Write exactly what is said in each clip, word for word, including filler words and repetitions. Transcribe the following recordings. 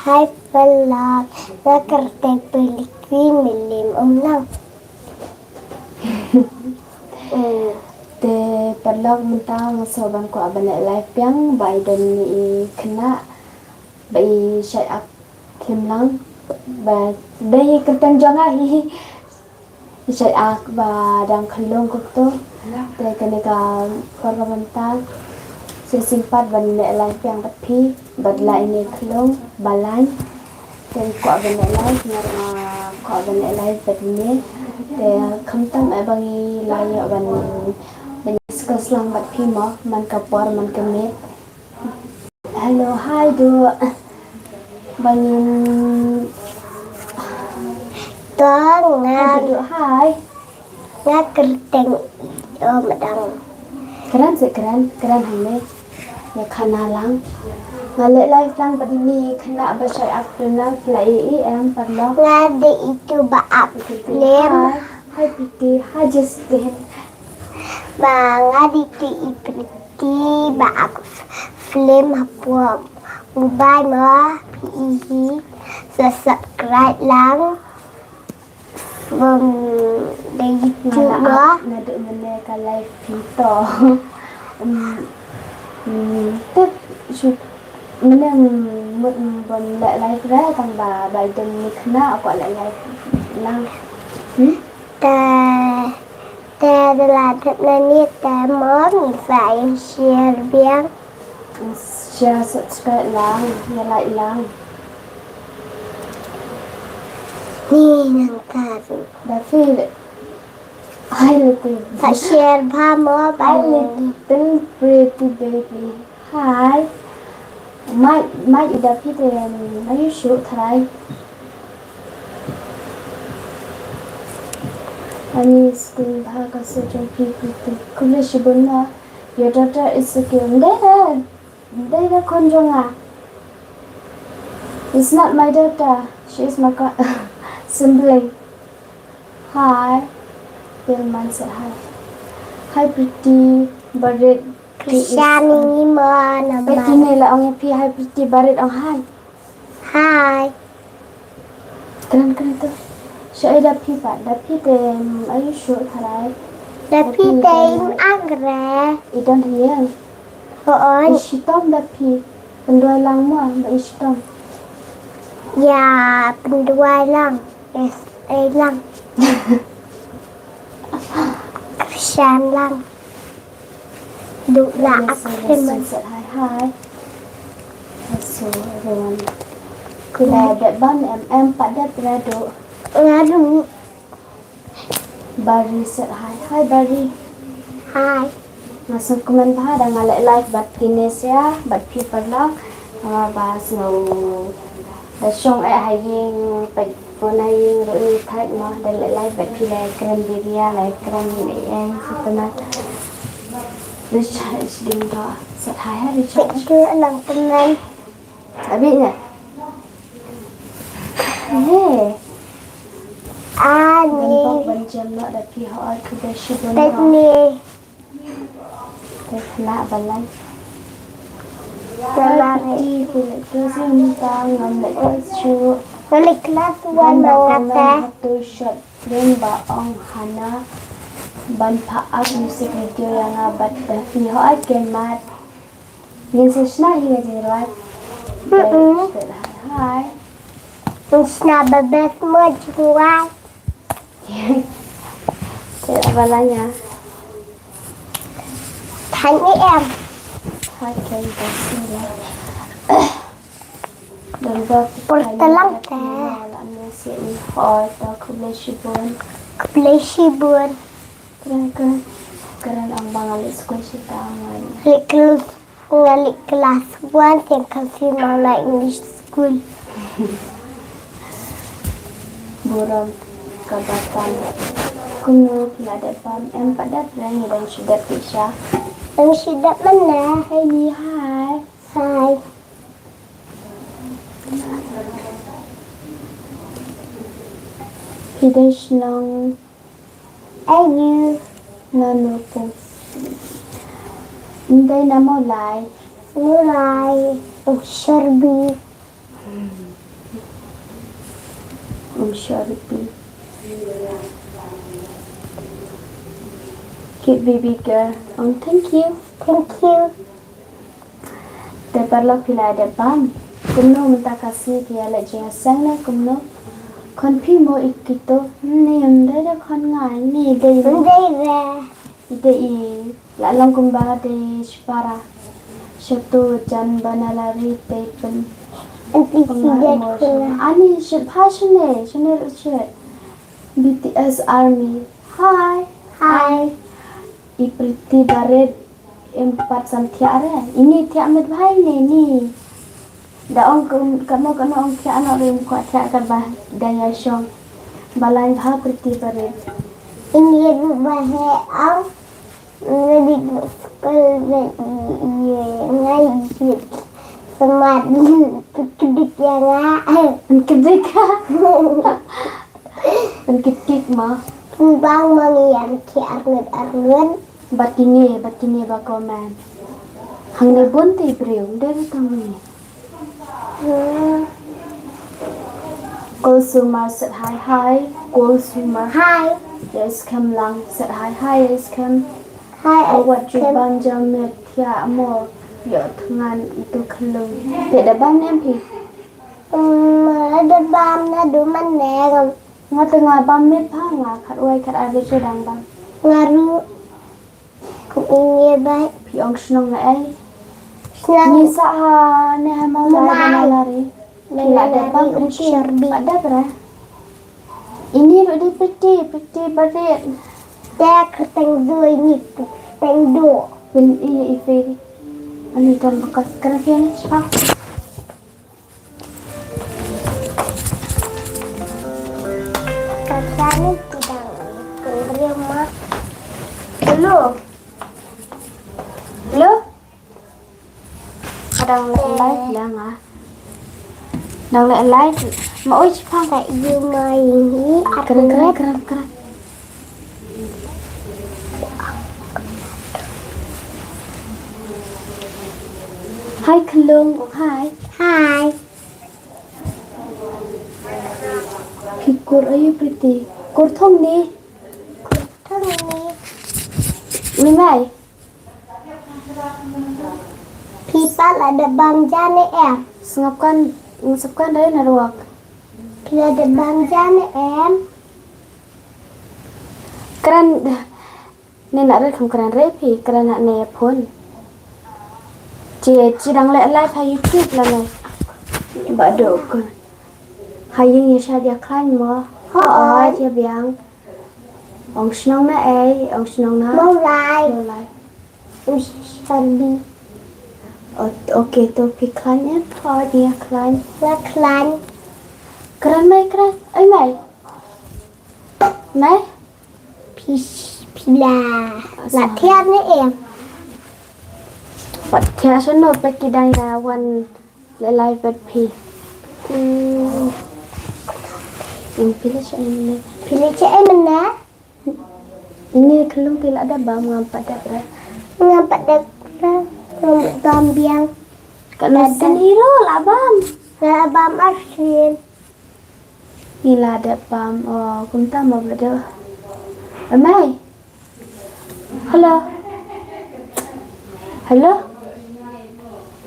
Hai paralok, nga kyrteng Pyrlikwi Mylliem Umlang. Mm. Te paralok, mynta nga sngewbha ban kwah ban leh live biang ba i don i khynnah ba i shait ak khlem lang, ba dei hi kyrteng jong nga hi. Shait ak ba dang khyllung kumto. Te kane ka por ka mynta shisien pat ban leh live biang bad phi bad la ine khyllung ba lain. Te kwah ban leh live, nga ruh nga kwah ban leh live bad ine. Te khamtam eh ba ngi la ïoh ban, ban discuss lang bad phi mo man ka por man ka miet. Hello, hi Duh. Ba ngin To nga Hi Duh, hi. Nga kyrteng, oh, madang. Kren seh, kren, kren hangne. Ïa khana lang. Nga leh live lang bad ine i khynnah ba shait ak khlem lang, phi la ïohi em paralok? Nga dei itu ba ak khlem. Hi, hi Piti, hi Justin. Ba nga dei itu i Piti ba ak khlem hapoh mobile mo, phi ïohi. Sa subscribe lang. Bym dei YouTube mo. Naduh mynne ka live phi to. Um, um, tip shu mynne mut bym leh live re tang ba ba i don i khynnah, kwah leh live lang. Hmm? Te, te da la dep na ni te mo, ngin sa ïa share biang. Share, subscribe lang, ïa like lang. Ni nang ka. Da phi le. Hi little. Sa share bha mo ba. Hi little pretty baby. Hi. Mai, mai i da phi te, mai ïoh shuh tharai. Ani skin bha ka sa jong phi pretty. Khublei shibun ma. Your daughter is so cute. Dei da, dei da khun jong nga. It's not my daughter. She is my co-, sibling. Hi. Bill Man said hi. Hi, pretty. Barit. Krishan ni mo nama. Peti ne la ong phi hi, pretty. Barit ong hi. Hi. Kren, kren to. Sha ai da phi pat, da phi te, um, are you sure tharai? Da phi te im angre. I don't hear. Ho oi. I shitom da phi. Pynduwai lang mo, ba i shitom. Ya, pynduwai lang. Yes, ai lang. Krishan lang. Duh la ak khlem. Hi, hi. So, everyone. Khublei. Dep bam em, em pat dep re Duh. Nga ruh. Bari said hi. Hi, Bari. Hi. Nga sngewkmen bha da nga leh live bad Kinesia, bad phi paralok. Nga ba sngew da shong eh ha ïing, peit phone ha ïing ruh ni thait mo, da leh live bad phi, leh kren biria, leh kren ïing ïing sitana. Richard is ding da. Said hi, hi Richard. Thank you, nang temen. Abi ne? Hey. Ani. Ban bok ban jem noh da phi, hooid, khublei shibun. Peit ni. Te khynnah ba lai. Ba lai. Phi leh class mynta, ngam leh class shuh. Nga leh class one ba nga te. Hato short film ba ong Hana ban phah up music video ïa nga bad da phi, hooid, kynmaw. Ngin sa shna hi ka jingrwai. Mm-mm. Hi. Ngin shna ba best mo jingrwai. Te ba la nya. Than i em. Hi, Ken, best mo. Don ba por talang te. La ne si ni hoi ta, khublei shibun. Khublei shibun. Kren, kren. Kren ang ba nga leh skul shita ngan. Leh klas Nga leh class one, teng ka si ma na English school. Burom ka ba tam. Kumno phi la dep bam, em pat dep re, ngi dang shu dep pisa. Dang shu dep mynne. Hi ni, hi. Hi. Hi dei shnong. Ai ni. Nano pun. Ndai namo lai. Nulai. Oh, Sherby. Um, sure, repeat. Cute baby girl. Um, thank you. Thank you. Te paralok, phi la dep bam? Kumno mynta ka sngi, phi ïaleh jingïaseng ne kumno? Khon phi mo ïa kito? Ni, ym dei da khon nga, ni dei. Ym dei re. Ite i la long kumba dei shipara. Shatu jan ba na lari te pyn. Anti sidet emotion. Kula. Ani shipha shane, shane ruh shet. B T S Army. Hi. Hi. I Priti Barit, em pat sam thiah re. Ini thiah met bha ine ni. Da ong ka, ka mo ka no ong thiah no re, ko thiah ka ba da ïa shong. Ba lain bha Priti Barit. Ini ruh ba he ong. Ngi di skul ngi ngai jit. Semat kedik ïa nga. Kedik. Pynkitkit ma. Pynbang ma ngi ïa ki arngut arngut. Bad kine, bad kine ba comment. Hangne bun te briew, dei ruh tang ngi. Hmm. Kol Sumar said hi, hi. Kol Sumar. Hi. Yes, Kham Lang said hi, hi, yes, Kham. Hi, oh, what you Kham. Bam jam met thiah mo. Yo, thngan itu khlung. Te da bam ne em phi? Hmm, da bam naduh mynne. Nga te nga bam met pha, nga khatwei khatar de shu dang bam. Nga ruh. Kum i ngi bai. Phi ong shnong na ei? Shnong. Ngi sah ha ne ha Mawlai. Mawlai. Ba na lari. Ba na lari. Phi la dep bam um Priti? Sharbi. Ba dep re. Ini ruh dei Priti, Priti Barit. Te kyrteng doi ni, kyrteng do. Pyn i i phi. Ani kan bakat kena kena spa. Hello. Hello. Ka dang leh live lang ah. Dang leh live. Ma oi chipang. Ka yu ma yu ni. Keren, keren, keren, keren. Hi, Khlung. Hi. Hi. Phi kur aïu Priti? Kur thong ni. Kur thong ni. Ni mai. Phi pat la dep bam ja ne em? Sngap kan, sngap kan dei na ruak. Phi la dep bam ja ne em? Kren, ne na re kham kren re phi, kren na ne phone. Chi, chi dang leh live ha YouTube la ne. Ba do ko. Ha ïing ïa shad ïa khlaiñ mo. Hooid. Hooid, ïa biang. Ong shnong na ei, ong shnong na? Mawlai. Mawlai. Ong Sharbi. O-, okay, to phi khlaiñ em? Hooid, nga khlaiñ. Nga khlaiñ. Kren mai, kren. Oi mai. Mai? Phi, phi la. La thiah ne em? Pat thiah shano, pat ki dang ïa wan leh live bad phi. Hmm. Hmm, phi leh shaei mynne? Phi leh shaei mynne? Ini Khlung phi la dep bam, ngam pat dep re. Ngam pat dep re. Ngam bam biang. Ka la sien hi ruh la bam. La bam arsien. Ngi la dep bam, o, kumta mo ba dep. Amai. Hello. Hello.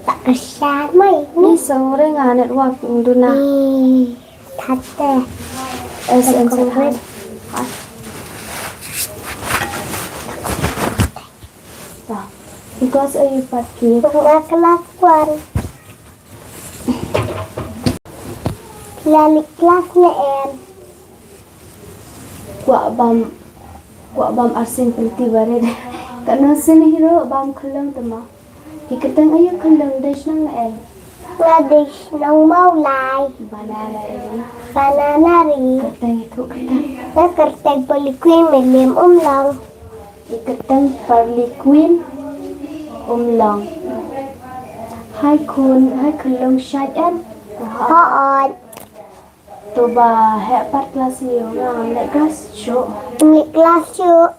Tak kesan mai. Ni song re nga network duna. Ni thate. S N C. Hi. Ta. Because aïu pat ki. Nga kelas one. Phi la leit klas ne em? Kwah bam, kwah bam arsien Priti Barit. Katno sien hi ruh bam Khlung te mo. Phi kyrteng aïu Khlung, dei shnong na ei? Nga dei shnong Mawlai. Banana ri. Banana ri. Kyrteng ïathuh kyrteng. Nga kyrteng Pyrliqueen Mylliem Umlong. I kyrteng Pyrliqueen Umlong. Hai khun, hai khun long shait em? Hooid. To ba heh pat klas ïa u, ngam leh klas shuh. Ngam leh klas shuh.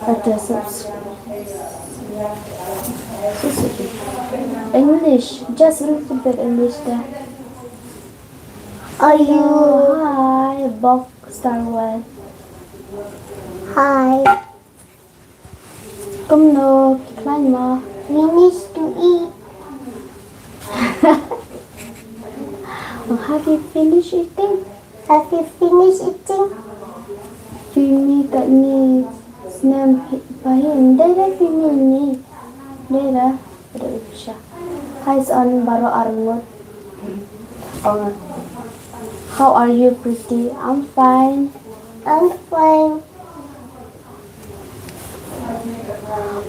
Ada subs-, English, just read a bit English da. Are you? Hi, Bok Star One. Hi. Kumno, khlaiñ mo? We need to eat. Have you finished eating? Have you finished eating? Phi mih katne snem phi, phi mih, dei re phi mih ne? Dei re, dei re pisa. Hi, Son, baroh arngut. Ong, how are you, Pretty? I'm fine. I'm fine.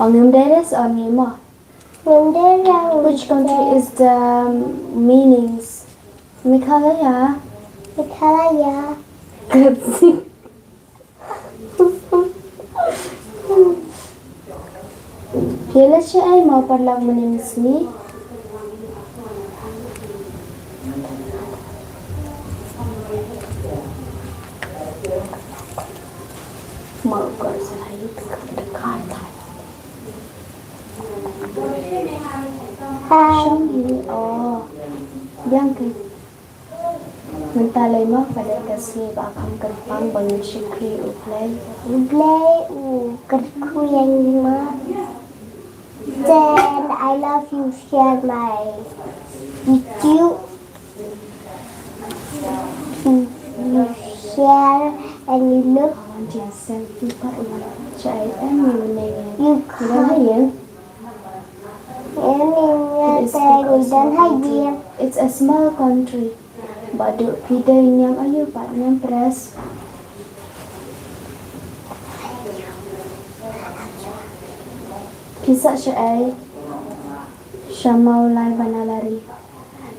Ong, ngim dei re, Son, ngi mo. Ngim dei re. Which country is the meanings? Meghalaya. Meghalaya. Good. Phi leit shaei mo paralok mynne ka sngi? Mo, ka sa ïa ka, ka, ka, ka. Shong hi, oh. Biang ki. Mynta lei mo, ka dei ka sngi ba kham kyrpang ba ngin shakri U Blei. U Blei u kyrkhu ïa ngi mo. Then I love you, share my YouTube. You, you share and you look. Wan jingïaseng phi pat, wan. Cha ai em, you name. You can't. It's a small country. Ba duk phi dei niam aïu pat, niam Pres? Phi sah shaei sha Mawlai Banalari?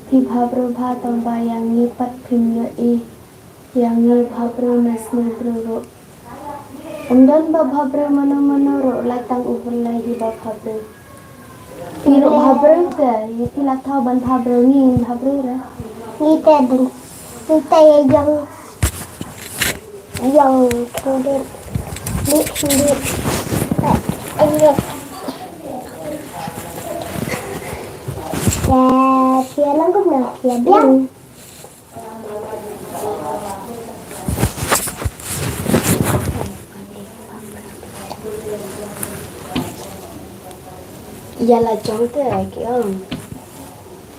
Phi bhabriew bha tang ba ïa ngi pat phim ïohi. Ïa ngi bhabriew ne sniew briew ruh. Ym don ba bhabriew mano mano ruh, la tang U Blei hi ba bhabriew. Phi ruh bhabriew te, ïa phi la thaw ban bhabriew, ngi ngim bhabriew re. Ngi te dei, ngi te ïa ïong, ïong khyndiat, ïong khyndiat. Ïa, ïa lang kumno, ïa biang. Ïa la jong te ki ong.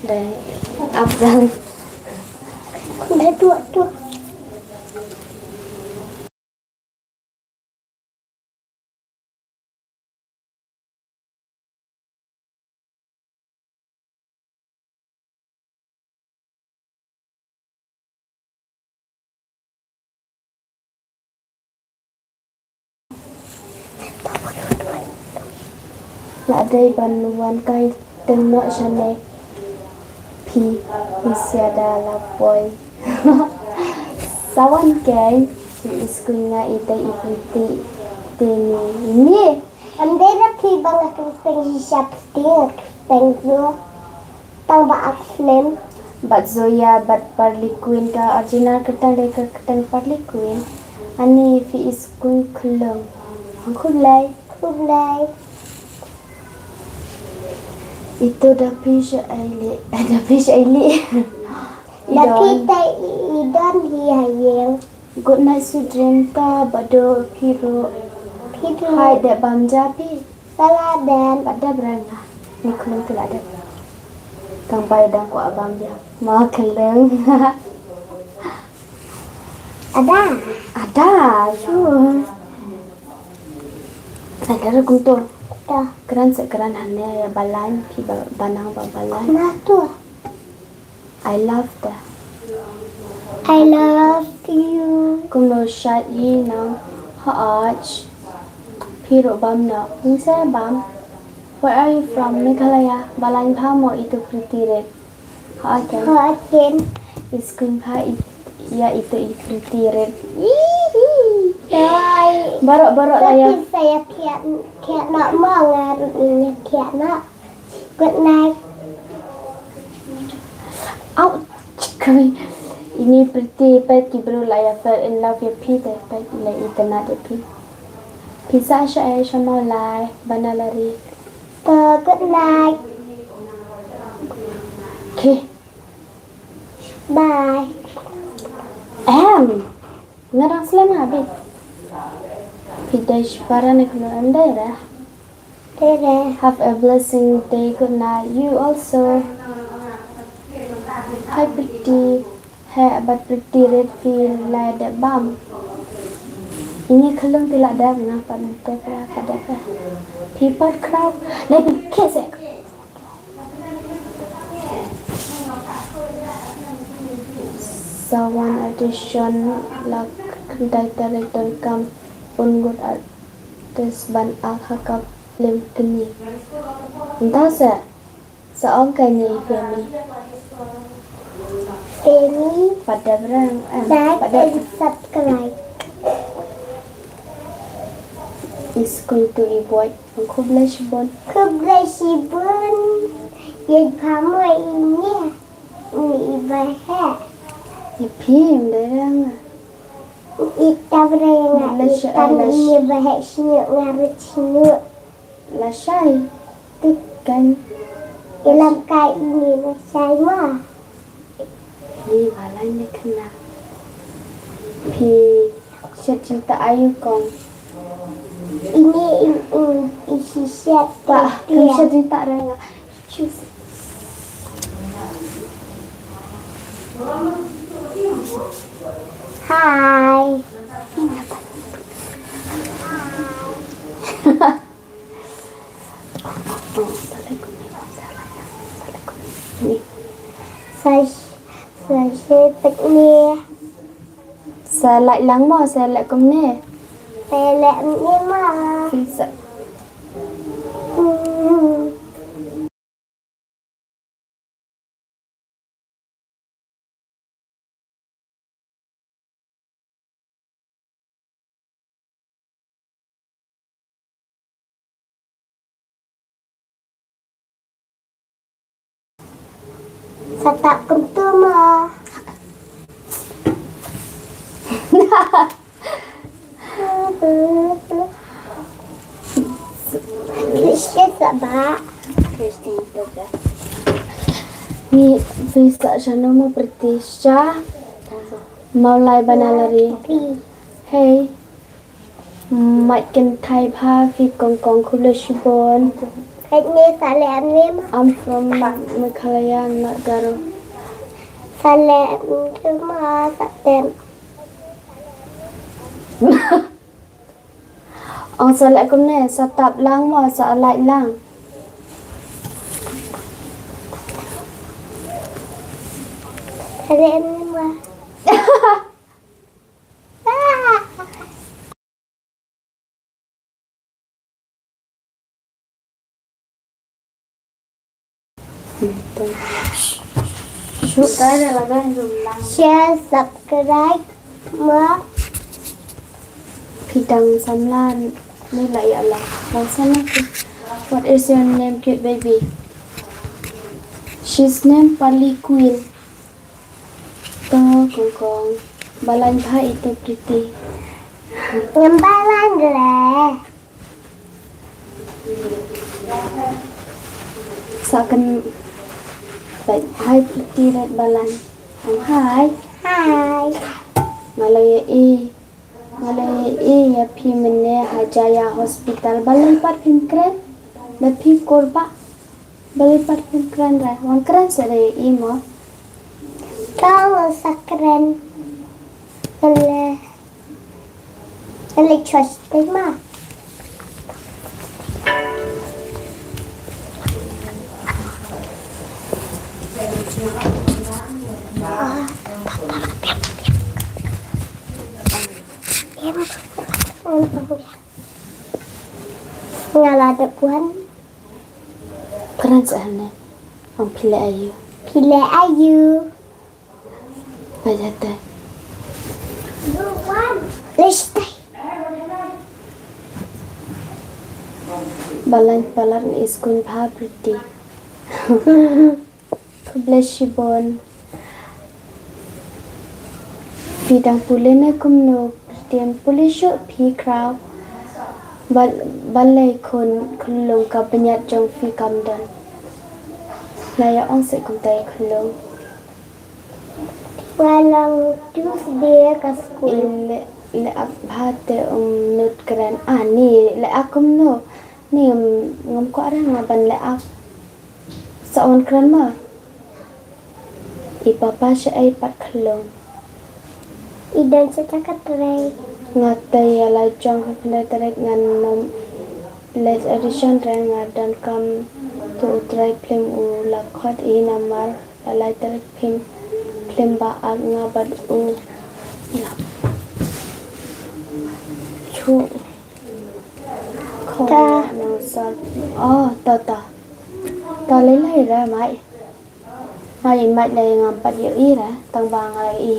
Dei ap dang. Dei tu tu. La dei ban wan kai teng noh shane. Phi, phi siada la poi. Sa wan keiñ, phi i skul nga i dei i Pretty te ni. Ni. Em dei ra phi ba nga kyrteng hi sha Pretty, nga kyrteng Zo. Tang ba ak film. Bad Zoya bad Parley Queen, ka original kyrteng dei ka kyrteng Parley Queen. Ani phi i skul Khulung. Khublei. Khublei. Ito da phi sha ei leh, da phi sha ei leh. Da phi te i don hi ha ïing. Good night, sweet dream, ta bado phi ruh. Phi ruh. Hai, dep bam ja phi. Ba la dep. Ba dep rang ha. Ni Khulung te la dep. Tang bai dang kwah bam ja. Ma Khulung. Ada. Ada, sure. Ada ruh kumto. Da. Kren se kren hangne ïa Balang, phi ba, Banang ba Balang. Na tu. I love the. I love you. Kumno shait hi nang ha ach. Phi ruh bam noh. Phi sa bam. Where are you from? Meghalaya. Balang bha mo ito Pretty Red. Ha ken. Ha ken. Is kun bha i, ïa ito i Pretty Red. Ih, ih. Bye. Baroh, baroh la ïa. Sa ïa kiad, kiad noh mo nga ruh ïa kiad noh. Good night. Ouch. Ini Pretty, peit ki briew la ïa fall in love ïa phi te, peit la itynnad ïa phi. Phi sah shaei? Sha Mawlai Banalari. To, good night. Okay. Bye. Em. Nga dang slem ha bit. Phi dei shipara ne khyndiat, em dei re? Dei re. Have a blessing day. Good night. You also. Hi, Pretty. Heh, bad Pretty, rit phi la dep bam. Ini khyllung phi la dep, nga pat mynta phi la ka dep. Phi pat khraw. Lai phi khe sek. Sa wan audition la khyndai tarik donkam bun ngut artist ban act ha ka film kine. Mynta se sa ong kaei ne i film i. Film i. Pat dep rang, eh, like pat dep and subscribe. Is going to avoid. Khublei shibun. Khublei shibun. Ïa pha mo ini. Ini i ba heh. Ïa phi em dei rang. I ta breng nga. Khublei shibun. Ini ba heh shnuk nga rit shnuk. Lashai. Tikan. Ilam kai ini lashai mo. Ni walai ni kena. Phi shet jingtah aïu kong. Ini in in isi shet. Ba kam shet jingtah re nga. Hi. Sa, sa, sa, sa, sa, sa leh lang mo, sa leh kumne. Sa leh kumne mo. Sa. Hmm. Sa tap kumtu mo. Christian sa ba. Christian tu ka. Ni phi sa shano mo Priti sha. Mawlai Banalari. Hey. Mike Kynthai bha phi kong kong khublei shibun. Hey, ni sa leh am ni ma. I'm from Meghalaya, not Garo. Sa leh am ni ma, sa tem. Ong sa leh kumne, sa tap lang mo, sa like lang. Sa leh am ni ma. Share, subscribe, ma. Phi dang samla ne la ïa la. Dang samla phi. What is your name, cute baby? She's named Pali Queen. To kong kong. Balang bha ito Priti. Ngam balang le. Sa kan. Hi Priti, rat balang. Hi. Hi. Nga la ïa i. Nga la ïa i ïa phi mynne ha Jaya Hospital. Balei pat phim kren? Ba phi kur ba. Balei pat phim kren re? Wan kren sa re i mo. Ka wan sa kren. Balei. Balei trust ma. Nga la dep wan. Kren sa hangne. Ong phi leh aïu. Phi leh aïu. Ba ïa te. Leh stai. Balang palat ngi skun bha Priti. Khublei shibun. Phi dang pule ne kumno, Priti? Em pule shuh phi khraw. Bal-, balei khun, khun long ka bniat jong phi kam don? La ïa ong seh kumta ïa khun long. Nga long Tuesday ka skul. Le, le ak bha te um nut kren. Ah, ni le ak um no. Ni um, ngam kwah re nga ban le ak. Sa wan kren ma. I papa sha ei pat khlong. I don sha ka trei. Nga te ïa la jong ka khyndai tarik ngan ym leh audition re nga don kam tu u trai phlim u la khot i namar la lai tarik phim phlim ba ak nga bad u. Chu. Kho ta nang sal. Oh, ta ta. Ta lei lei re mai. Nga i mait lei ngam pat ïohi re tang ba nga i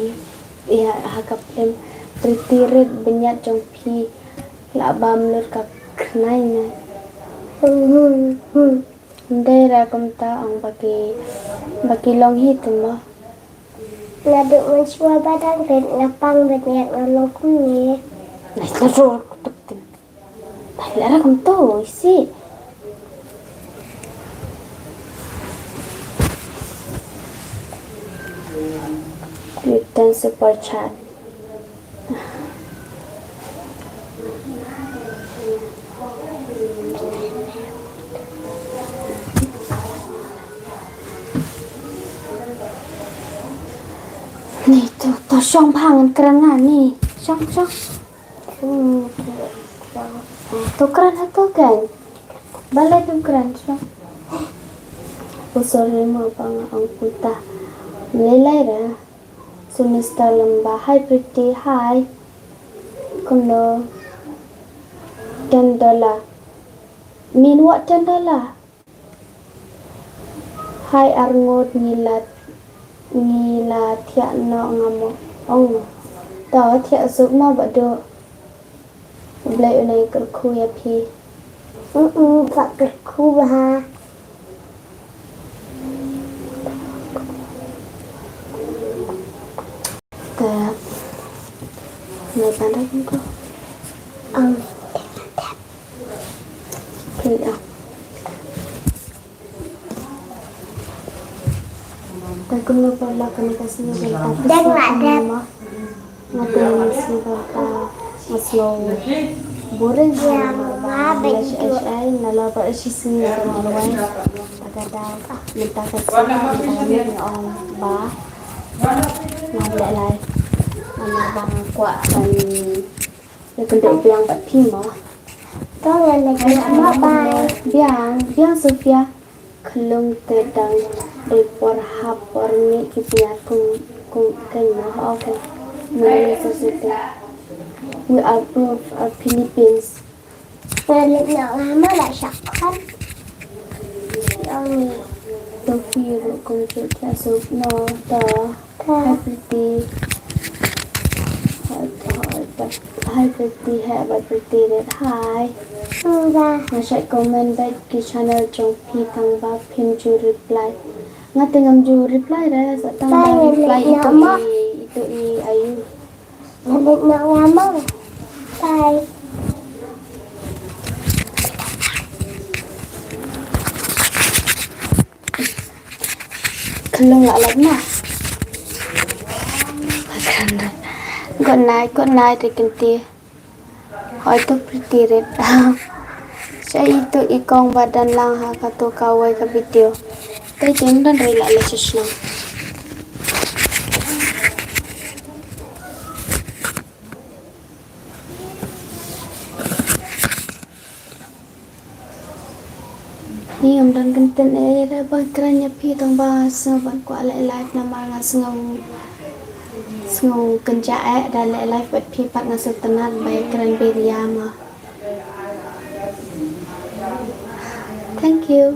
i ha ka phlim Pretty Red bniat jong phi la bam lut ka khnai ne. Ndei re kumta ong ba ki ba ki long hi te mo. Naduh mynshuwa ba dang rit nga pang bniat nga long kumne. Nai la ror kutuk tin. Nai la ra kumto isi. Return super chat. Ni tu tu shong bha ngan kren nga ni. Shong shong. Hmm, tu kren ha tu kan. Balei tu kren shong. Oh, sorry mo ba nga ong kumta. Lei lei re. Semester lem ba hi Pretty hi. Kumno? Ten dollar. Min what ten dollar? Hi ar ngut ngi la ngi la thiah noh nga mo ong. To thiah suk mo ba do. Blei u nai kyrkhu ïa phi. Mm, mm, ka kyrkhu bha. Te. Nai pandai kyrkhu. Ang. Phi ah. Te kumno paralok kane ka sngi ban ta. Dang la dep. Nga te nga sngew ba ka nga sngew boring. Ïa mama ba ïa shi ai shi ai na la ba shi sngi nga ka ngan wai. Ta ka daw mynta ka sngi mynta ka miet nga ong ba nga leh lai. Namar ba nga kwah ban ïa kynduh biang bad phi mo. To ngan leit noh mo, bye. Biang biang Sofia. Khlung te dang dei por hap por mih ki biang kum kum kein mo ha okay. Mane sa sute. We are proof of Philippines. Nga leit noh nga mo la shah khot. Ong ni. To phi ruh kumjuh thiah suk noh to. Hi Pretty. Hi Pretty, hi bad Pretty Red hi. Nga shait comment bad ki channel jong phi tang ba phim ju reply. Nga te ngam ju reply re sa tang ba reply ito i ito i ayu. Bye. Khlung la lap na. Good night, good night, Rikinti. Hoi to Pretty Red. Sa ito i kong ba don lang ha kato kawei ka video. Te jeng don re la le shishnong. Ni ngam don content ei re ban kren ïa phi tang ba sngew ban kwah leh live namar nga sngew sngew kynjah eh da leh live bad phi pat nga sngewtynnat ba ïa kren biria ma. Thank you.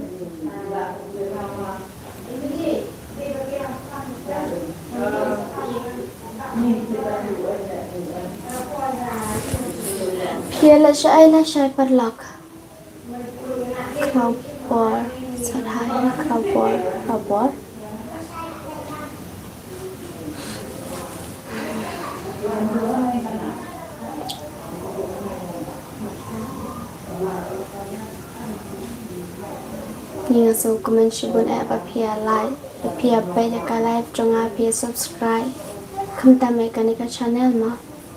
Phi la shai la shai paralok. Khawbor, sarhai khawbor, khawbor. Nga sngewkmen shibun eh ba phi ïa like, ba phi ïa peit ïa ka live jong nga, phi ïa subscribe. Khamtam eh kane ka channel mo.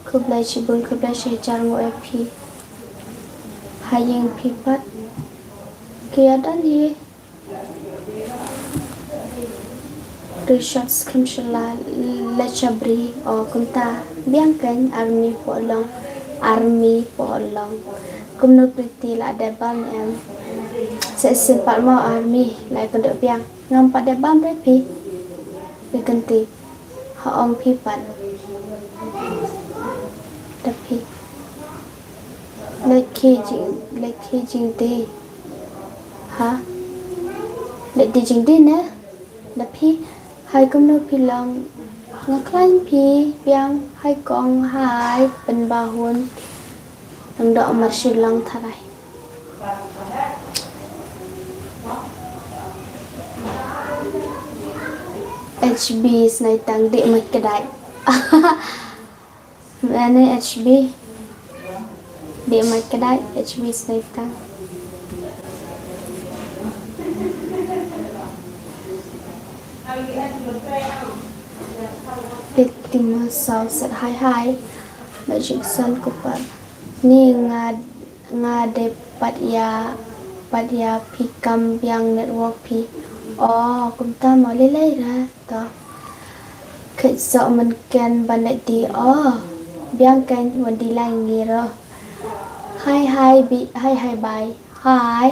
Khublei shibun, khublei shihajar nguh eh phi. Ha ïing phi pat. Ki ïa don hi. Richard Skhem Shylla Lechabri, o kumta, biang kein army pohlong, army pohlong. Kumno Priti la dep bam em. Sa shisien pat mo army, la ïakynduh biang. Ngam pat dep bam re phi. Ïa kynti. Ha ong phi pat. Da phi. Leit khie jing, leit khie jingdie. Ha? Leit die jingdie ne? Da phi. Hai kumno phi long. Nga khlaiñ phi biang hai kong hai pynbahun. Nang doh mar shi long tharai. H B Snaitang dih mai kedai. Mane H B. Dih mai kedai H B Snaitang. Dih tima sau set hai hai. Ba jingsan kupar. Ni nga nga dei pat ïa, pat ïa phi kam biang network phi. O, kumta mo lei lei ra to. Khit soh mynken ban leit die o. Biang kein wan die lai ngi ro. Hai hai bi, hai hai bai. Hai.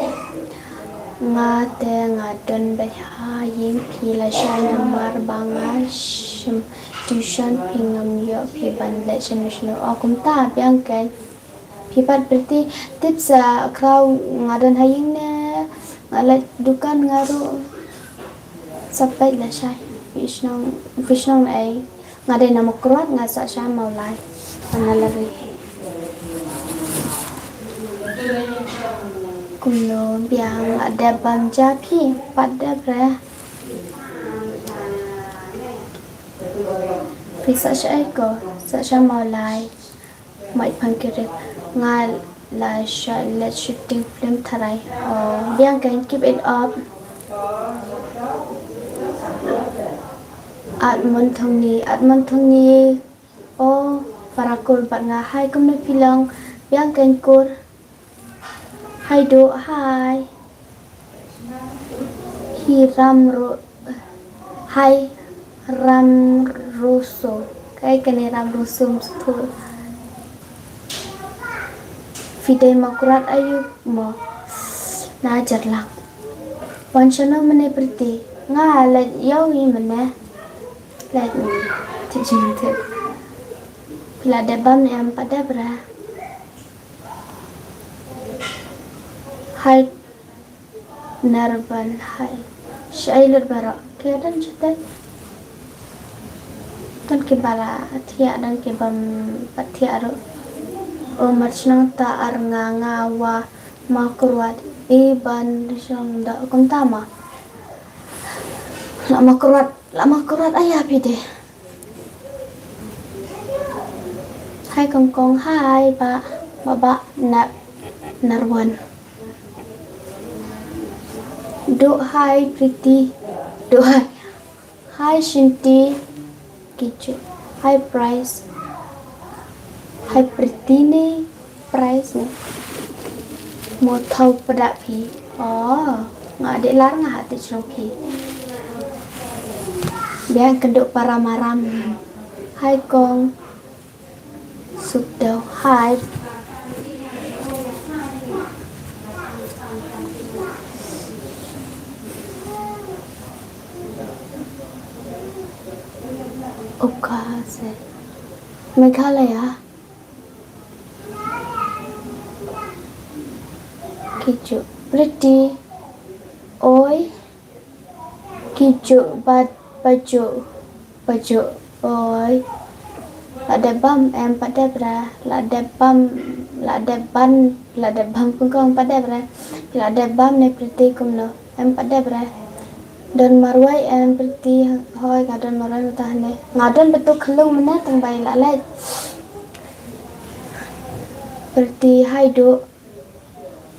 Nga te nga don beit ha ïing phi lashai namar ba nga shim tuition phi ngam ïoh phi ban leit shano shano. O kumta biang kein. Phi pat Priti, tip sa khraw nga don ha ïing ne nga leit dukan nga ruh. Sa peit lashai. Phi shnong, phi shnong ei. Nga dei na Mawkyrwat nga sah sha Mawlai. Nga la ri. Kumno biang la dep bam ja phi pat dep re. Phi sah sha ei ko, sah sha Mawlai. Mai phan ki rip nga la sha leit shooting film tharai. Oh, biang kein keep it up. At Mon Thongni, at Mon Thongni. Oh, para kur bad nga hai kumno phi long. Biang kein kur. Hai do hai. Hi ram ro. Hai ram ruso. Kai kane ram ruso msthul. Phi dei Mawkyrwat aïu mo. Na Jarlak. Wan shano mane Priti. Nga leit ïew i mane. Leit ni. Ti jing ti. Phi la dep bam ne em pat dep re. Hai. Narban hai. Shai lut baroh. Ki ïa don shatei. Don kiba la thiah, don kibym pat thiah ruh. O mar shnong ta ar nga nga wa Mawkyrwat. I ban shnong da kumta ma. La Mawkyrwat, la Mawkyrwat aya phi dei. Hai kong kong hai ba ba ba na Narwan. Doh hai Priti. Doh hai. Hai Shinti. Kichu. Hai Price. Hai Priti ne. Price ne. Mo thaw pda phi. Oh, nga dei lar nga hati chnong phi. Biang kynduh para maram. Hai kong. Suk daw hai. Oka se. Meghalaya. Kichu. Pretty. Oi. Kichu bad pachu. Pachu. Oi. La dep bam em pat dep re. La dep bam. La dep ban. La dep bam kong kong pat dep re. La dep bam ne Pretty kumno. Em pat dep re. Don marwei em Pretty hoi nga don marwei mynta ne. Nga don betuk khlung mynne tang bai la leit. Pretty hai do.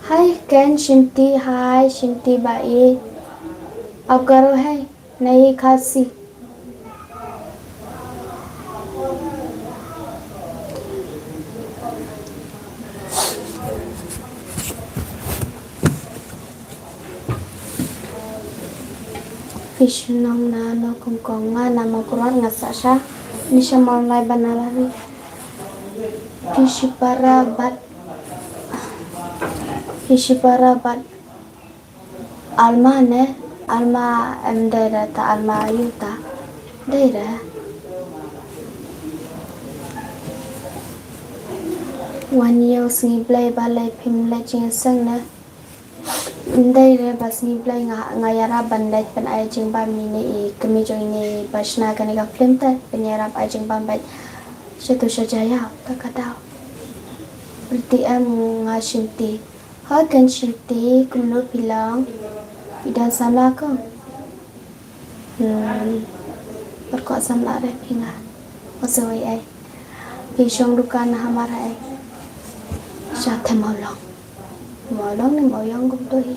Hai Ken Shinti, hai Shinti ba i. Ap Garo hai, nahi Khasi. Phi shnong na no kong kong, nga na Mawkyrwat, nga sah sha. Ni sha Mawlai Banalari. Phi shipara bad, phi shipara bad Alma ne, Alma em dei re ta, Alma aïu ta. Dei re. Wan ïew sngi Blei, balei phim leit jingïaseng ne? Em dei re ba sngi Blei, nga, nga ïarap ban leit pyn-ai jingbam ïa ine i kmie jong ine i ba shna kane ka film te, pynïarap ai jingbam bad sha tu sha Jaiaw, ta ka daw. Pretty em, nga Shinti. Hoi Ken Shinti, kumno phi long? Phi don samla ko? Hmm. Pyrkhat samla re phi nga. Ong shuh ei ei. Phi shong dukan hamar ei. Sha te Mawlong. Mawlong ne Mawiong kumto hi.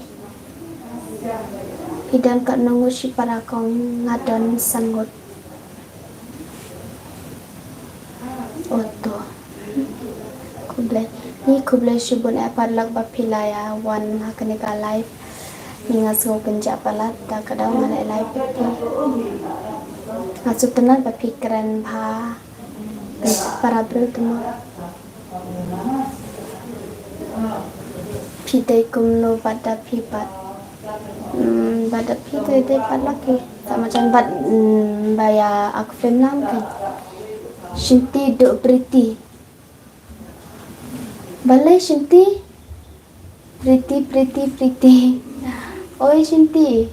Phi don katno ngut shipara? Kong nga don san ngut. Oto. Khublei. Ni khublei shibun eh paralok ba phi la ïa wan ha kane ka live. Ni nga sngew kynjah palat da ka daw nga la live bad phi. Nga sngewtynnat ba phi kren bha. Para briew te mo. Phi dei kumno bad da phi bad? Hmm, bad da phi dei dei bad laki. Sama jan bad, hmm, ba ïa ak film lang kan. Shinti duk Pretty. Balei Shinti? Pretty, Pretty, Pretty. Oi Shinti.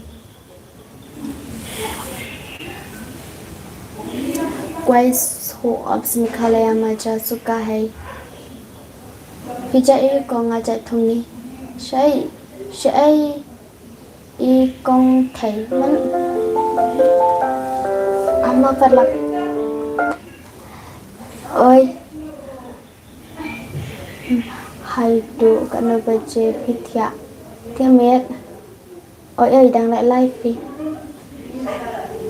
Kwai shu ap Meghalaya ma ja suka hai. Phi ja i kong, nga ja thung ni. Shai, shai i kong thai man. Ama paralok. Oi. Hai tu katno baje phi thiah? Thiah miet. Oi oi, dang leh live phi.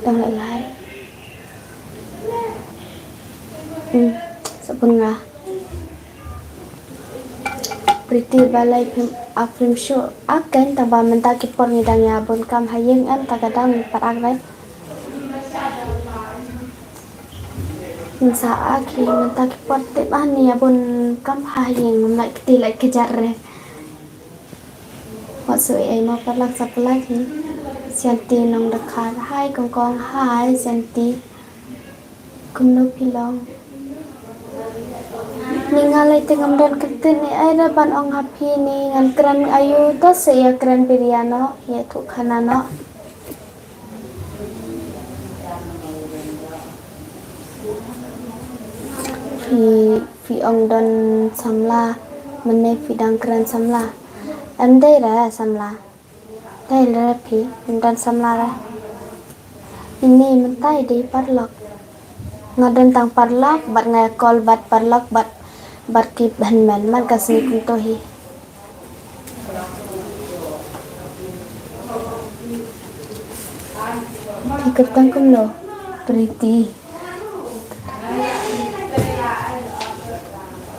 Dang leh live. Hmm, sa bun nga. Pretty, balei phim ak film shoot? Ak kan, tang ba mynta ki por ngi dang ïa bun kam ha ïing, em, ta ka dang pat ak re. Ngi sa ak hi mynta ki por, tip ani ïa bun kam ha ïing, ngam lait kti lait kjat re. Wat shu ei ei mo paralok, sa pynlait hi. Sianti Nongdkhar, hai kong kong, hai Sianti. Kumno phi long? Ni nga lei te ngam don kyntien ei ei re ban ong ha phi, ni ngan kren aïu, to sa ïa kren biria noh, ïathuh khana noh. Phi, phi ong don samla, mynne phi dang kren samla. Em dei re samla. Dei re phi, ym don samla re. Ini mynta i dei paralok. Nga don tang paralok bad nga call bad paralok bad, bad ki hynmen man ka sngi kumto hi. Phi kyrteng kumno? Pretty.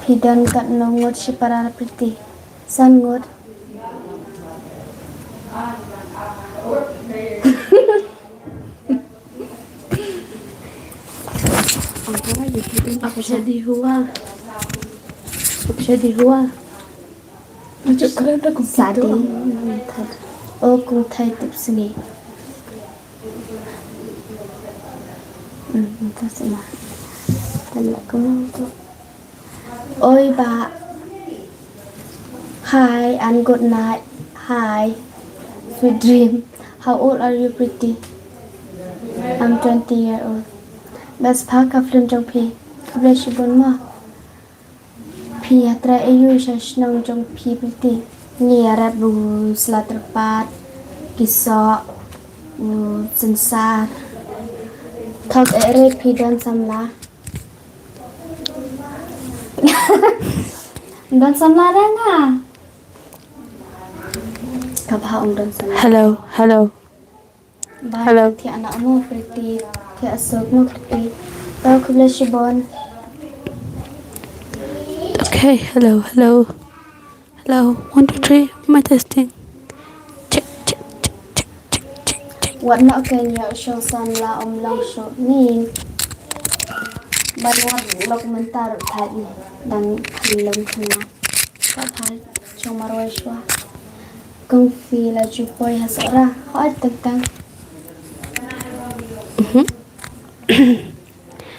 Phi don katno ngut shipara Pretty? San ngut. Apa jadi hua? Apa jadi hua? Macam keren dah kong Sadi. Oh, kong thai tip sini. Hmm, entah sih mah. Tanya kong tu. Oi, Bah. Hi, and good night. Hi. Sweet dream. How old are you, Pretty? I'm twenty year old. Best part ka film jong phi. Khublei shibun mo. Phi ïatrei aïu sha shnong jong phi, Pretty? Ngi ïarap u sla tyrpad, ki soh, u synsar. Thok eh re phi don samla. Don samla re nga. Ka bha ong don sana. Hello, hello. Bye, hello. Thiah na mo Pretty. Thiah sok mo Pretty. Tau khublei shibun. Okay, hello, hello. Hello, one, two, three. Am I testing? Check, check, check, check, check, check, check. Wat na ken ya shong san la om long sho ni. Ban wat lok mentar thai ni. Dang khlem khna. Ka thai shong marwai shwa. Kong fi la ju poi ha sara. Hoi teng teng. Mhm.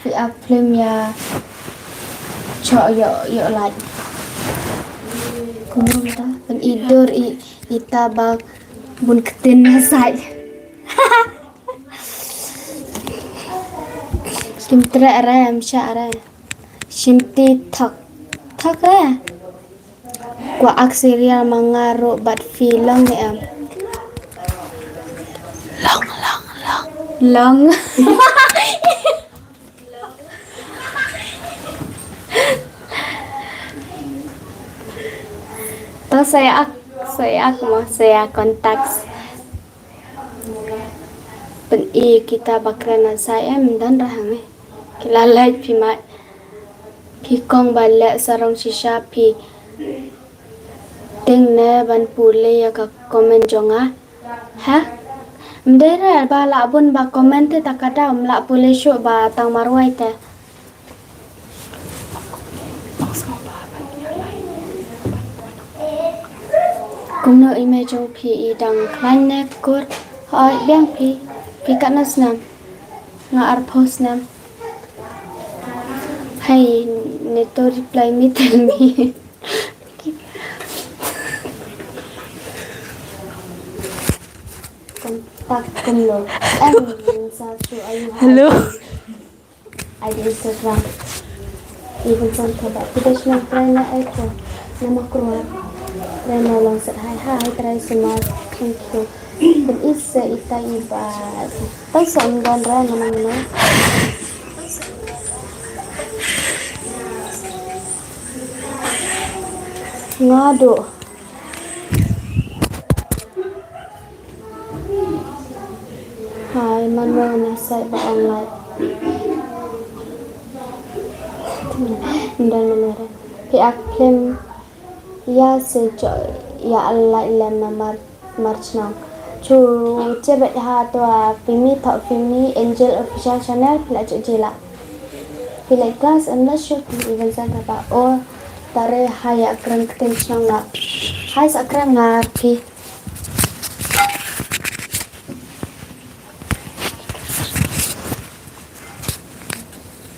Fi ap film ya cho yo yo lai. Kumno ta? Pen idur i ita bak bun ketin na sai. Kim tre re, em sha re. Shinti thok. Thok re. Kwah ak serial ma nga ruh bad phi long ne em? Long, long, long. Long. To saya ak, saya ak mo, saya contact. Pen i kita bakra na sa em dan rahang eh. Ki la lait phi mai. Phi kong ba leh sarong shisha phi. Ting ne ban pule ya ka comment jong nga. Ha? Mdere ba la bun ba comment te ta ka dau mla pule shu ba tang marwai te. Kumno i mei jong phi i dang khlaiñ ne kur? Hoi biang phi. Phi katno snem? Nga arphew snem. Hei, ne to reply me, tell me. Contact kumno? Em, sa chu ayu. Hello. Ai di Instagram. Even san ka ba. Kita shnong trai na ai ko. Nama kruat. Trai na long set hai hai trai sumar. Thank you. Pen isa ita iba. Taisa undon ra mana mana. Ngadu. Hai, man mo na sai ba ong lai. Ndan mana ra. Pi ak phim ya se jo ya lai lem na mar. March nong. Chu chebet ha to a pimi thok pimi Angel Official Channel pila chu jila. Pila class and la shoot phi even sa ta ba o tare haya kren kten chnong la. Hai sa kren nga phi.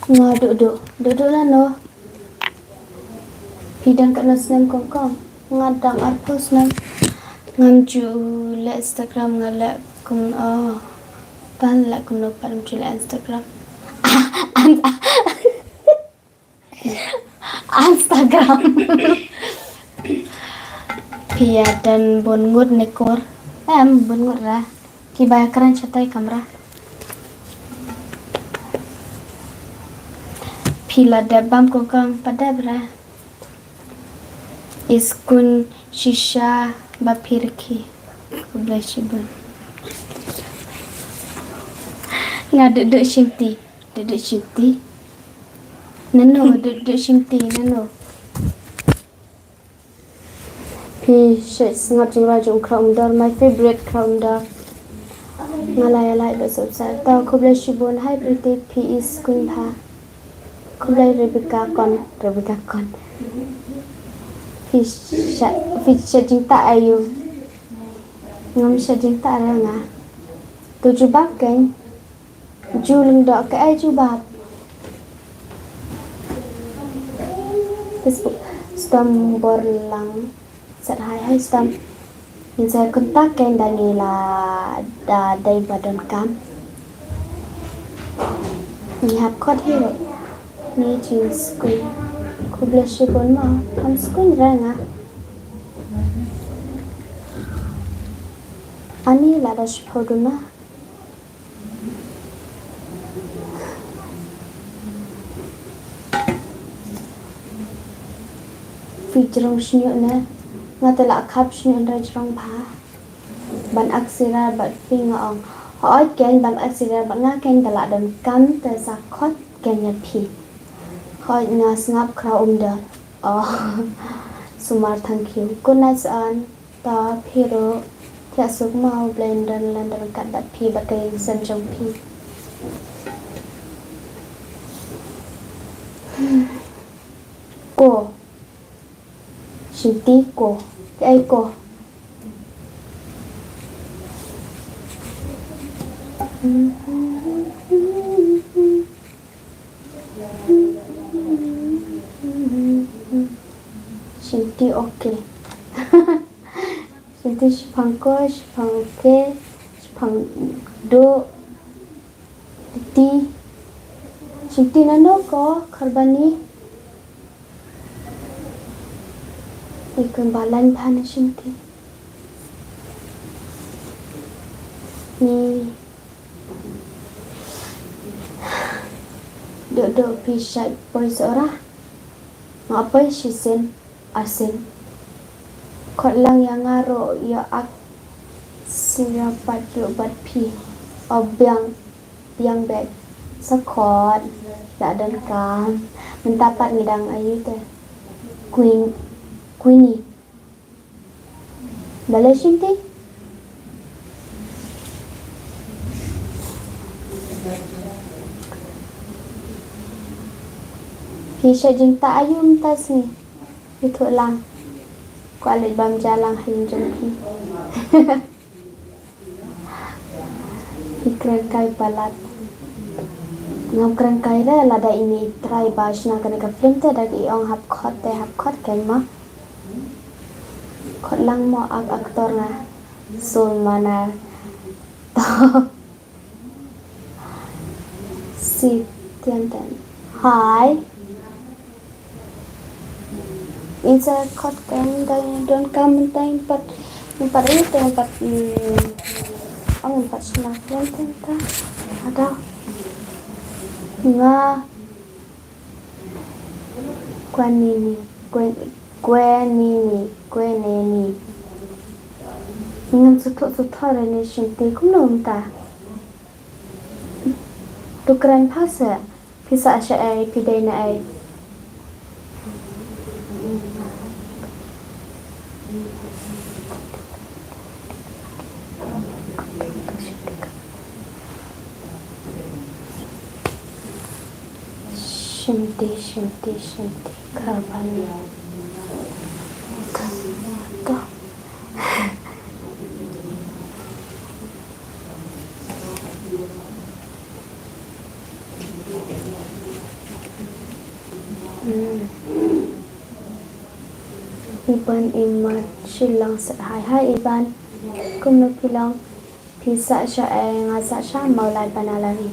Nga du du du du la no. Phi dang katno snem kong kong? Nga dang arphew snem. Ngam ju leh Instagram nga leh kum oh. Pan leh kumno pat ngam ju leh Instagram. Instagram. Phi ïa don bun ngut ne kur. Em bun ngut ra. Ki ba ïa kren shatai kamra. Phi la dep bam ko kong pa dep ra. Iskun shisha ba phi rikhi. Khublei shibun. Nga duduk shimti, duduk shimti. Nano duduk shimti nano. Phi shet sngap jingrwai jong Khraw Umdor, my favorite Khraw Umdor. Nga lai lai ba sop sa. Tau khublei shibun hai Pretty phi is queen pha. Khublei Rebecca Kon, Rebecca Kon. Phi shet, phi shet jingta ayu. Ngam shet jingta ra nga. Tu jubab keng. Ju leng dok ka ai jubab. Facebook. Stom Borlang. Sat hai hai stom. Ngi sa kontak keng da ngi la da dei ba don kam. Ngi hap kot hi. Ngi jing skui. Khublei shibun ma. Kam skui reng ah. Ani la da shiphoduna. Phi jrong shñiuh ne, nga te la khap shñiuh hynrei jrong bha. Ban ak sira bad phi nga ong. Hooid ken ban ak sira bad nga ken da lah donkam te sa khot ken ïa phi. Hooid nga sngap khraw um dor. Oh. Sumar thank you. Good night San. Ta phi ruh. Thiah suk ma U Blei un don lem ryngkat bad phi bad ka ïing sem jong phi. Ko. Shinti ko. Kaei ko. Shinti okay. Shinti shiphang ko, shiphang okay, shiphang duh. Shinti. Shinti nano ko, Kharbani. Ikun balan bhana shinti. Ni. Duk duk phi shait poi sora. Nga poi shisien arsien. Khot lang ïa nga ruh ïa ak sira pat ïa bad phi. O biang biang bad sa khot la donkam. Mynta pat ngi dang ayu te. Queen Queenie. Balei shinti? Phi sha jingta ayu mynta sngi. Phi thuh lang. Kwah leit bam ja lang ha ïing jong phi. Phi kren kai palat. Ngam kren kai re lada ine i trai ba shna kane ka film te da i ong hap khot te hap khot kai ma. Khot lang mo ak aktor nga. Sulmana. To. Si tian tian. Hi. Insa khot kan dai don kam tai pat pat ri tai pat. Ang pat sna tian tian ta. Ada. Nga. Kwanini, kwen, kwenini, kweneni. Ngam suthu suthu rani shinti kumno mynta. Tu kren phasa, phi sa sha ai, phi dei na ai. Shinti, shinti, shinti, karbani. To. Hmm. Iban Iman Shillong said hi. Hi Iban. Kumno phi long? Phi sah sha eh, nga sah sha Mawlai Banalari.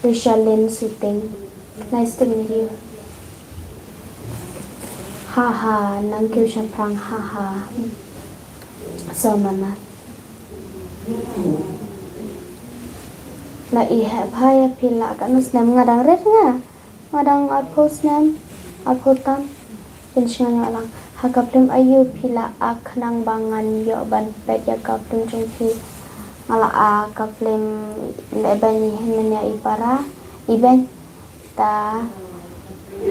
Rishalin Suting. Nice to meet you. Ha ha, nang kiew shaphrang ha ha. So mama. La i heh bha ïa phi la katno snem nga dang rit nga. Nga dang arphew snem, arphew tam. Pynshngaiñ ïa lang. Ha ka film aïu phi la act khnang ba ngan ïoh ban peit ïa ka film jong phi. Nga la act ka film Lehbeiñ Hi Mynne Ïa I Para, Ibeiñ, ta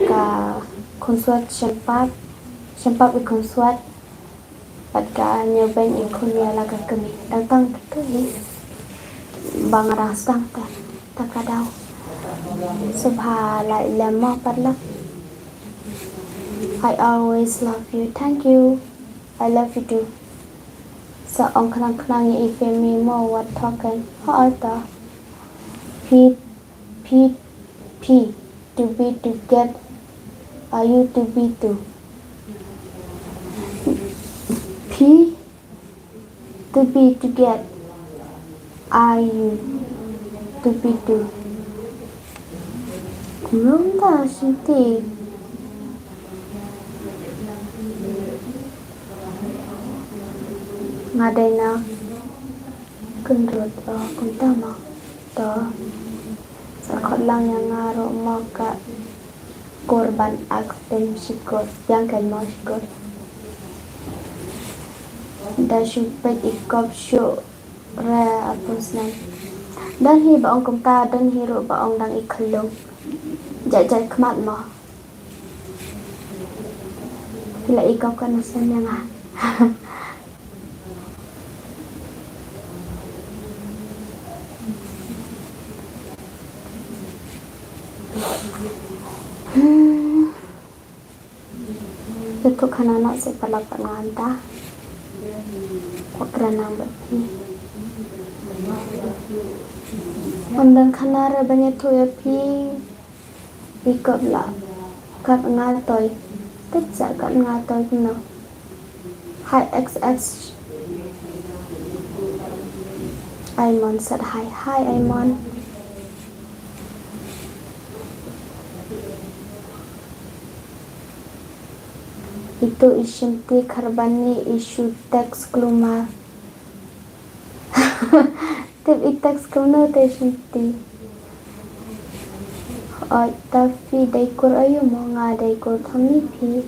ka Khunswet Shempap, Shempap I Khunswet. Bad ka Ñiewbeiñ I Khun Ïa La Ka Kmie. Dang tang tu hi. Ba nga dang sdang ta. Ta ka daw. Sngewbha like lem mo pat la. I always love you. Thank you. I love you too. Sa ong khnang khnang ïa i Femi mo wat thoken. Hooid ta. Phi P, P, to be, to get, are you to be, to? P, to be, to get, are you to be, to? Kumno mynta shinti. Nga dei na kynrut, oh, kumta mo. To. Sa khot lang ïa nga ruh mo ka kur ban act film shikut. Biang kan mo shikut. Da shu peit i kop shu Re arphew snem. Don hi ba ong kumta, don hi ruh ba ong dang i khyllung. Jait jait khmat mo. Phi la i kop katno snem ïa nga? Hmm. Ïathuh khana noh seh palat pat nga mynta. Kwah kren nang bad phi. Ym don khana re ban ïathuh ïa phi. I kop la kat nga toi. Tip sa kat nga toi kumno. Hi X X. Aimon said hi. Hi Aimon. Ito i shynti kharbani i shu text klumar. Tip i text kumno te i shynti. Oi, ta phi dei kur aïu mo? Nga dei kur Thongni phi.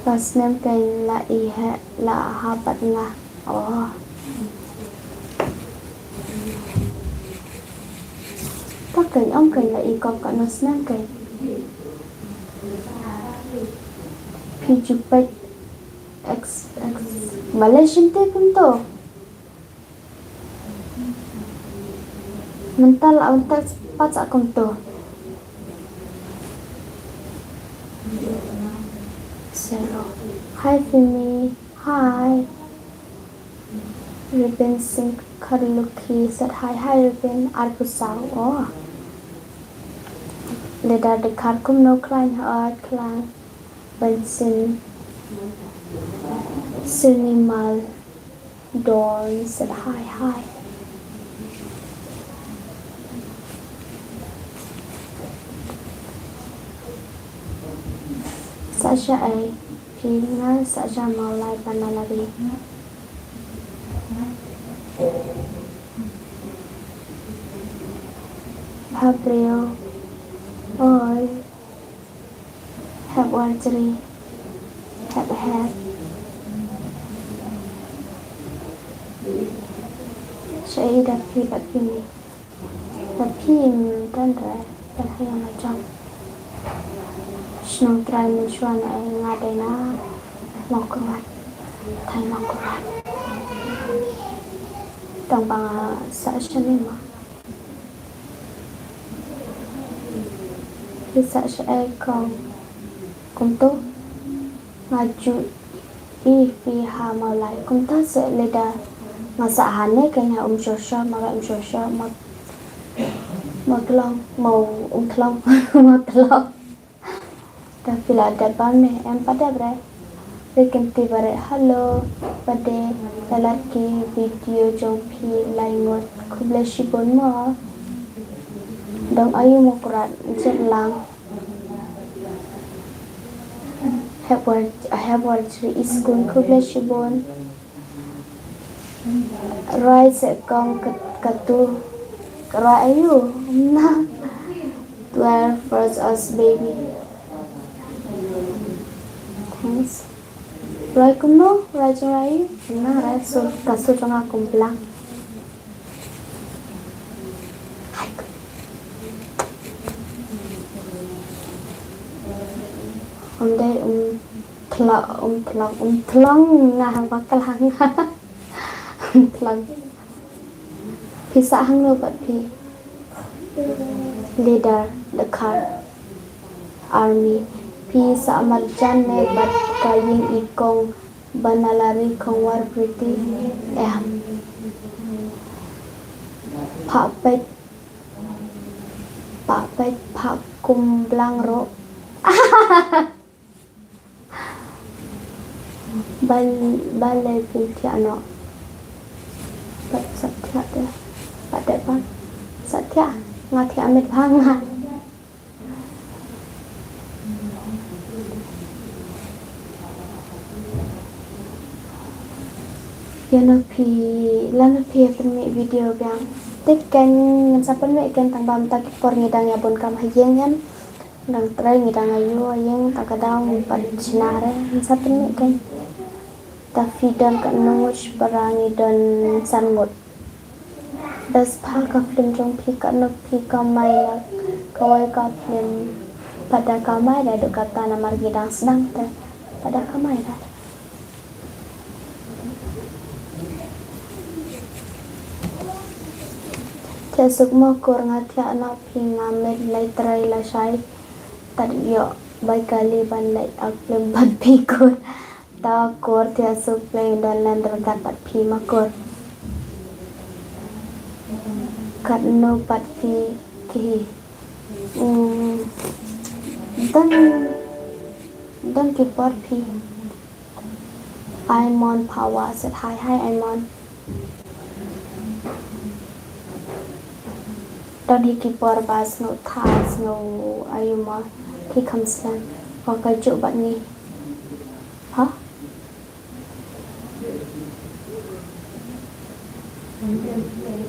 Last name kein la i heh la ha bad nga. Oh. Ta kein ong kein la i kop katno snem kein. Phi ju peit X X. Malaysian te kumto. Mynta la un text pat sa kumto. Zero. Hi Fimi. Hi. Ribin Singh Kharlukhi said hi. Hi Ribin. Arphew saw. Oh. Leda de khar kumno khlaiñ ha khlaiñ. Bensin. Sinimal. Don said hi, hi. Sasha ai, phi nga Sasha Mawlai Banalari. Pha briew. Oi. Hep war jri. Hep hep. Shaei da phi bad phi ni. Da phi mynta re. Pynhai ïa nga jong. Shnong Trai mynshuwa na ei nga dei na Mawkyrwat. Thaiñ Mawkyrwat. Tang ba nga sah shane ma. Phi sah shaei kong? Kumto nga ju i phi ha Mawlai. Kumta seh leda nga sah hane kein ha Umshorshor, ma ga Umshorshor, ma, ma Klong, ma Umtlong, ma Tlong. Ta phi la dep ba me em pat dep re. Phi kynti ba re, hello, ba de, la lait ki video jong phi lai ngut, khublei shibun mo. Dong aïu mo Krat, jit lang. Hep war, hep war jri iskun, khublei shibun. Rwai seh kong ka, katu. Rwai aïu? Na. Twelve first us baby. Thanks. Rwai kumno? Rwai jong rwai? Na rwai sur, ka sur jong nga kum blang. Um dei um thlong, um thlong, um thlong nga hang ba klang. Um thlong. Phi sah hangno bad phi? Leader, Dkhar Army. Phi sah marjan ne bad ka ïing i kong Banalari Khongwar Pretty? Em. Phah peit, phah peit, phah kum blang ruh. Bal, balei phi thiah noh? Bad sa thiah te. Bad dep bang. Sa thiah. Nga thiah miet bha nga. Ïa na phi, lano phi ïa pynmih video biang. Te kein ngan sa pynmih kein tang ba mynta ki por ngi dang ïa bun kam ha ïing em. Dang trei ngi dang ayu ïing ta ka daw ngi pat shna re ngi sa pynmih kein. Ta phi don katno ngut para ngi don san ngut. Da spah ka film jong phi katno phi kamai na kawei ka film. Pada kamai da duk kata namar ngi dang sdang te pada kamai da. Te suk mo kur nga thiah na phi nga met lai trai la shai. Tat yo bai kali ban lai ak film ban phi kur. Ta kur thiah suk pleng don lan rgat pat phi ma kur. Katno pat phi ki. Hmm. Don don ki por phi. Aimon Power said hi, hi Aimon. Don hi ki por ba sngew tha sngew ayu ma ki kham slem. Wa ka juk bad ngi. Ha?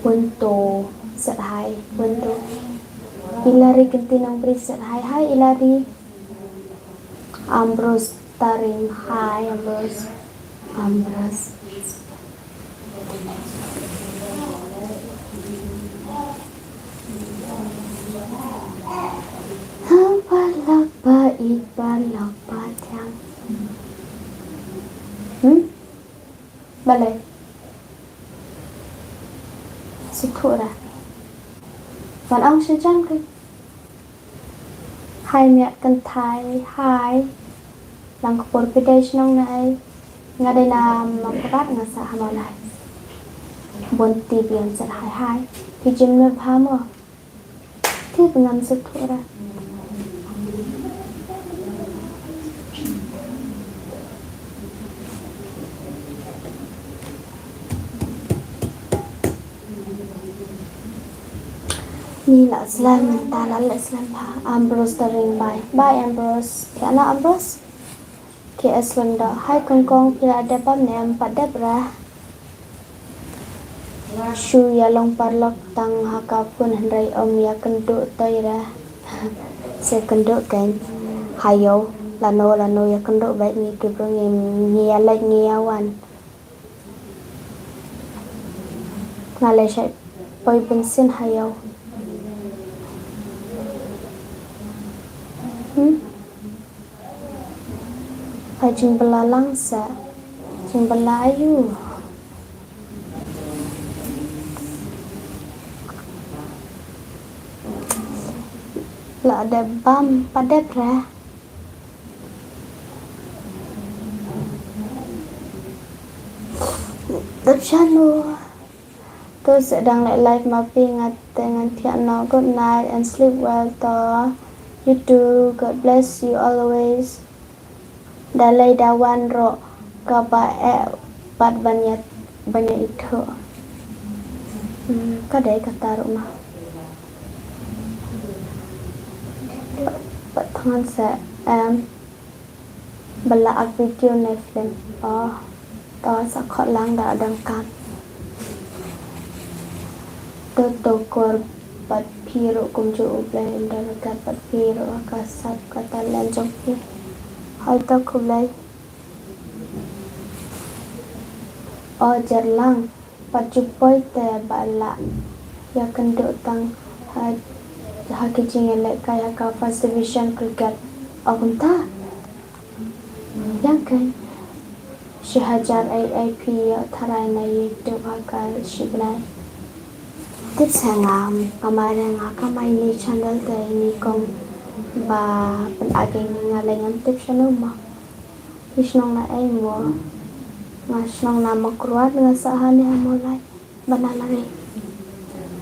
Punto said hi, Punto. Ilari Kentinang Bri said hi, hi Ilari. Ambrose Taring, hi Ambrose. Ambrose. Ha, paralok ba ïeit, paralok ba thiang. Hmm? Balei? Sngewthuh ra. Ban ong sha jan ka. Hi miat kynthai, hi. Lang ka por phi dei shnong na ei. Nga dei na Mawkyrwat nga sah ha Mawlai. Bun ti biang set hi hi. Phi jin me bha mo. Ti ngam sngewthuh ra. Ni la slem mynta la leh slem bha. Ambrose ta ring bai. Bai Ambrose. Thiah na Ambrose. K S Lynda. Hi kong kong phi la dep bam ne em pat dep ra. Shu ïa long paralok tang ha ka phone hynrei ym ïa kynduh toi ra. Se kynduh kein. Hayo lano lano ïa kynduh bad ngi ki briew ngi ïa leit ngi ïa wan. Nga leh shait poi bynsin ha ïew. Hmm? Ai jingbylla lang sa. Jingbylla ayu. La dep bam pat dep re. Dep shano. To sa dang leh live ma phi nga te ngan thiah noh. Good night and sleep well to you too. God bless you always. Da lei da wan roh kaba eh pat ban ïa ban ïa ithuh. Hmm, ka dei kata ruh ma. Pat thngan sa em. Ba la ak video ne film. Oh, to sa khot lang da dang kam. To to kor pat phi ruh kumjuh U Blei un da kat pat phi ruh ka sap ka talent jong phi. Hai to khublei. Oh, jar lang. Pat ju poi te ba la ïa kynduh tang ha, ha ki jingïalehkai ha ka first division cricket. O kumta. Ïa ka shi hajar ai ai phi ïa tharai na YouTube ha ka shi bnai. Tip sa ngam kamai re nga kamai ni channel te ni kong ba pynageng nga lei ngam tip shano ma. Phi shnong na ei mo? Nga shnong na Mawkyrwat nga sah ha ne ha Mawlai. Ba na la ri.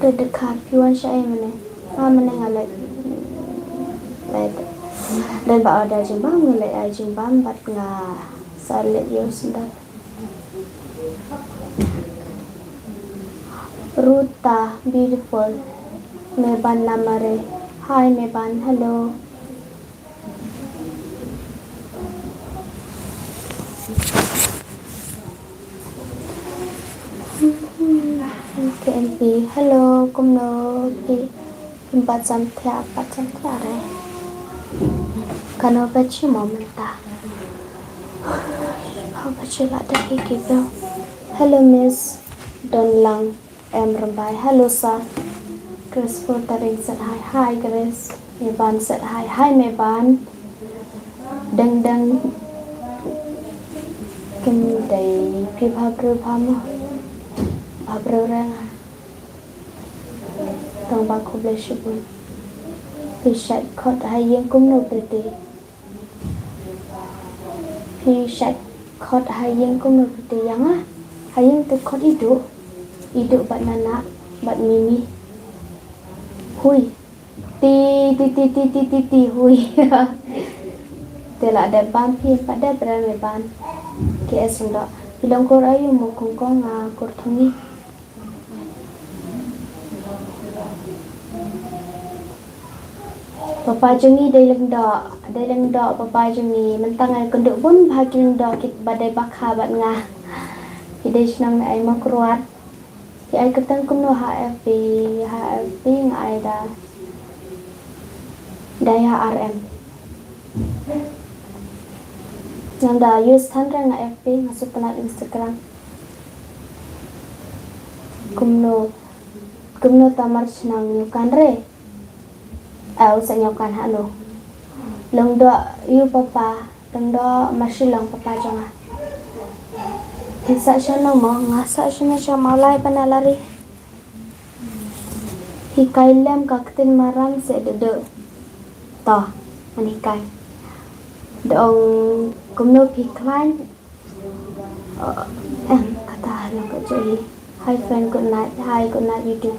Te dkhar phi wan sha ei mane? Nga mane nga leit. Leit. Dei ba order jingbam nga leit ai jingbam bad nga sa leit ïew sendal. Ruta beautiful. Meban Lamare. Hi Meban, hello. K M P, hello, kumno phi? Phi pat jan thiah, pat jan thiah re. Kano bachi mo mynta? Haba chi la da ki ki bel. Hello Miss Donlang M Rymbai. Hello sir. Grace Furtading said hi. Hi Grace. Meban said hi. Hi Meban. Dang dang. Kim dei phi bha briew bha mo? Bha briew reng. Tang ba khublei shibun. Phi shait khot ha ïing kumno Priti? Phi shait khot ha ïing kumno Priti? Ïa nga ha ïing te khot Iduh. Iduh bad Nana bad Mimi. Hui. Ti ti ti ti ti ti ti hui. Te la dep bam phi pat dep re Meban. Ki es ndo. Phi long kur aïu mo? Kong kong nga kur Thongi. Papa jong ngi dei Lyngdoh, dei Lyngdoh papa jong ngi. Mynta nga ïakynduh bun bha ki Lyngdoh kiba dei bakha bad nga. Ki dei shnong na ai Mawkyrwat. Ki ai kyrteng kumno ha F B, ha F B nga ai da Daya R M. Ngan da use than re nga F B, nga shu tynat Instagram. Kumno, kumno tamar shnong Ñiewkan re? Au sa Ñiewkan ha no. Lyngdoh ïu papa, Lyngdoh Marshillong papa jong nga. Phi sah shano mo? Nga sah shano sha Mawlai Banalari. Hikai lem ka ktien Maram se dedu. To, ngan hikai. Da ong kumno phi khlaiñ. Oh, em, kata long ka joi. Hi friend, good night. Hi, good night YouTube.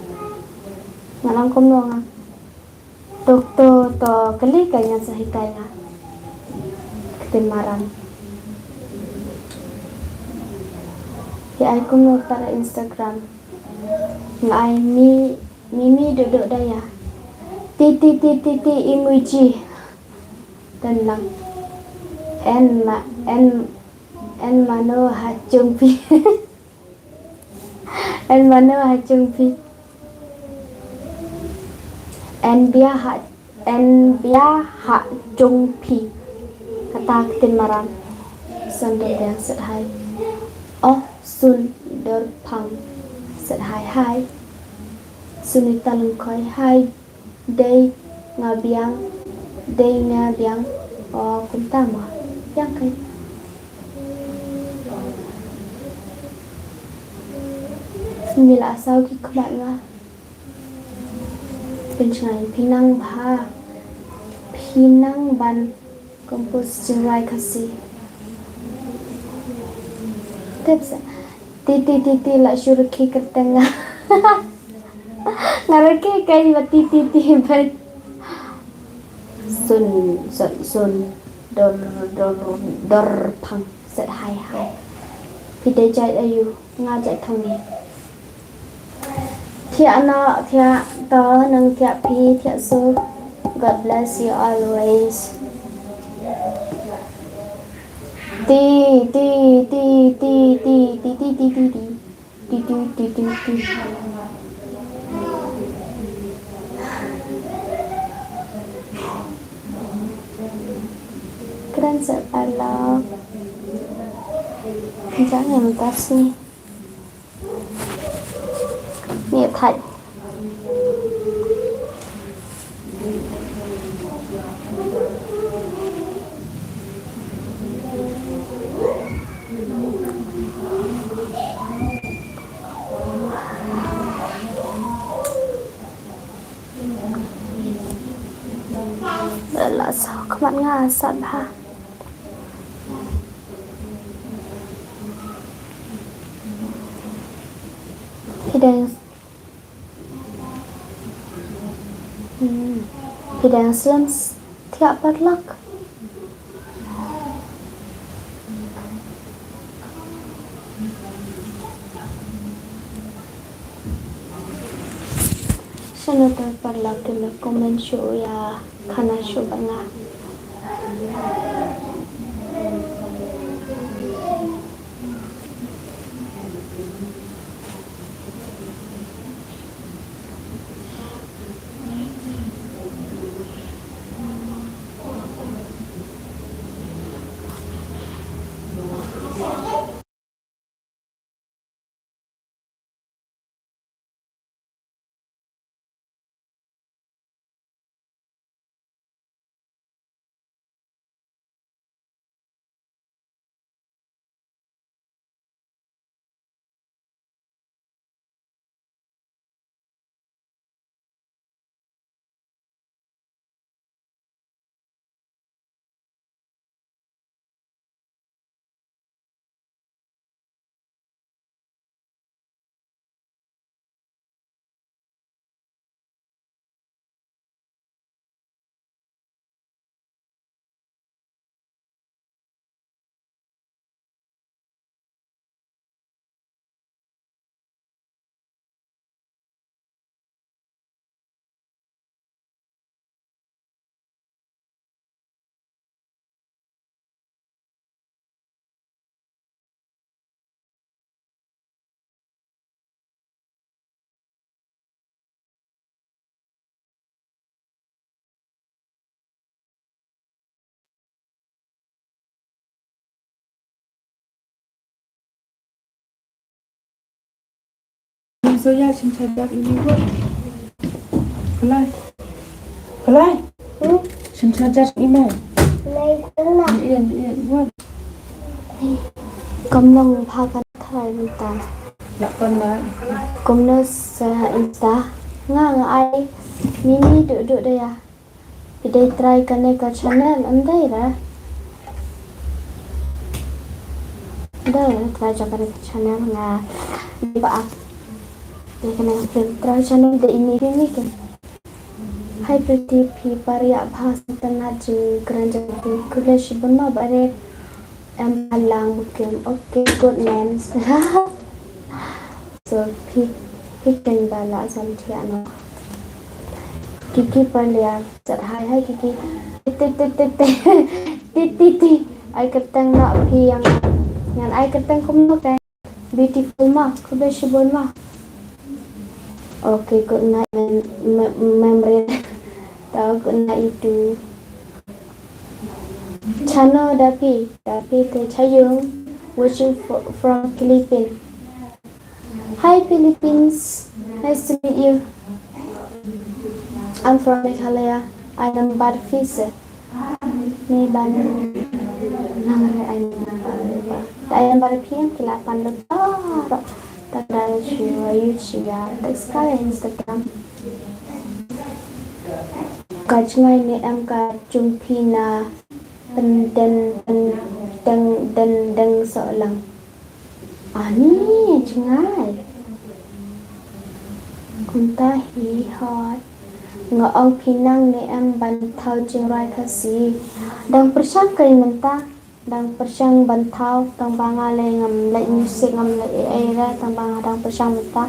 Nga long kumno nga. To, to, to kylli ka ngan sa hikai nga. Ktien Maram. Ki ai kumno para Instagram. Nga ai mi, Mimi duduk daya. Ti, ti, ti, ti, ti, emoji. Tenang. En ma, en, en mano ha jong phi. En mano ha jong phi. En bia ha, en bia ha jong phi. Kata ktien Maram. Sundor Deng said hi. Oh, Sundor Phang said hi, hi. Sunita Lyngkhoi, hi. Dei nga biang, dei nga biang. O kumta mo. Biang kai. Ngi la saw ki khmat nga. Pynshngaiñ phi nang bha. Phi nang ban compose jingrwai Khasi. Tip sa. Ti ti ti ti la shu rkhie kyrteng nga. Nga rkhie kai ba ti ti ti ba. Sun, sun, sun. Dor, dor, dor phang. Set hai hai. Phi dei jait aïu? Nga jait Thongni. Thiah noh, thiah to, nang thiah phi, thiah suk. God bless you always. Ti, ti, ti, ti. Ti, ti, ti, ti, ti. Kren sa paralok. Jang yang tas ni. Ni thait. La saw khmat nga sat bha. Phi dang Hmm. Phi dang slem s-, thiah paralok. Shano te paralok ki la comment shuh ïa khana shuh bad nga. Soya, shim charger ïa i mei wat. Khlai. Khlai. Hmm? Shim charger ïa i mei. Lai tang na. Ïa, ïa, wat. Kumno pha kan try mynta. Lak kon la. Kumno sa Insta. Nga nga ai. Mimi duk duk da ïa. Phi dei try kane ka channel, ym dei re. Ym dei re, try jong kane ka channel nga. Dei ba ak. Dei kane ka film try channel dei ini ini ke. Hi Pretty, phi pariah bha sngewtynnat jingkren jong phi. Khublei shibun ma ba re. Em, alang bukim. Okay, good names. So, phi, phi kren ba la sam thiah no. Kiki Parlia, sat hi, hi Kiki. Ti, ti, ti, ti, ti. Ti, ti, ti. Ai kyrteng no phi ïa nga. Ngan ai kyrteng kumno te. Beautiful ma, khublei shibun ma. Okay, good night, mem-, mem-, memory. Tau, good night, you too. Chano Dapi, Dapi te Chayung, watching fro-, from Philippines. Hi Philippines, nice to meet you. I'm from Meghalaya. Ai nambar phi se. Ni ban nang re ai nambar. Ai nambar phi ki la pan lut. Tang da shu yu chi ya text ka Instagram. Ka jngai ne em ka jong phi na pyndeneng, pyndeneng sohlang. Ani jngai. Kumta hi hot. Nga ong phi nang ne em ban thaw jingrwai Khasi. Dang pyrshang kane mynta. Dang pyrshang ban thaw, tang ba nga leh ngam leh music, ngam leh ei ei re, tang ba nga dang pyrshang mynta.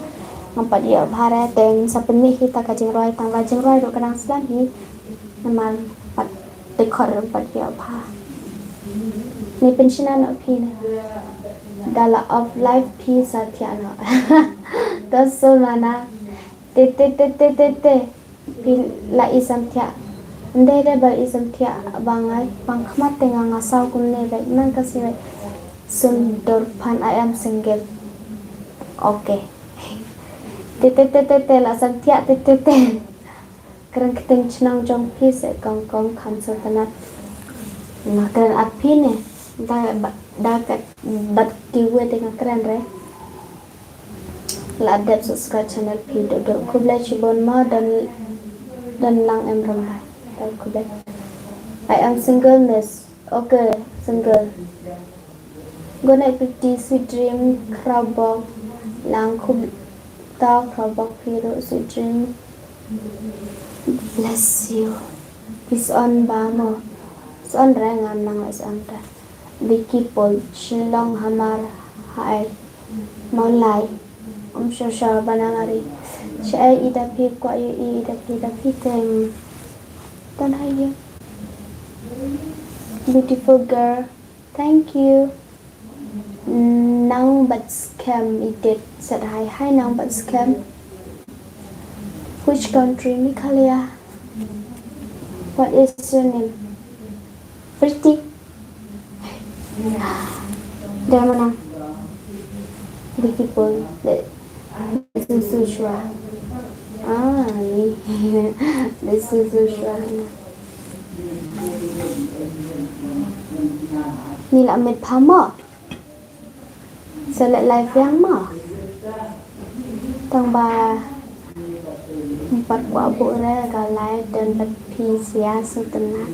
Ngam pat ïoh bha re, te ngin sa pynmih hi ta ka jingrwai, tang ba jingrwai ruh ka dang slem hi. Namar pat te khot ruh pat ïoh bha. Ni pynshna noh phi ne. Da la off live phi sa thiah noh. To so mana. Te te te te te te. Phi la i samthiah. Ndei de ba i samthiah ba ngai, bang khmat te nga nga saw kumne bek, nang ka si bek. Sum dur phan I am single. Okay. Te te te te te la samthiah te te te. Kren ktien chnong jong phi se kong kong kham sultanat. Nga kren ap phi ne. Da ba-, da ka bat ki we te nga kren re. La dep subscribe channel phi duk duk. Khublei shibun ma don, don lang em ram bai. Tau khublei. I am single miss. Okay, single. Good night Pretty, sweet dream, Khrabok, lang khub-, tau Khrabok phi ruh, sweet dream. Bless you. Is on ba mo. Is on re ngam nang is on re. Vicky Paul, Shillong hamar hai. Mawlai. Um sure sure ba nang ari. Shai ida phi kwa yu i ida phi da phi tem. Tan hai yu. Beautiful girl. Thank you. Nang bat scam i did. Said hi. Hi nang bat scam. Which country? Meghalaya. What is your name? Pretty. Dei mana? Beautiful. Susu shwa. Ah, ni. Susu shwa. Ni la met pha mo. Select live yang mo. Tang ba empat kwah buh re ka live dan bat phi sia sutena.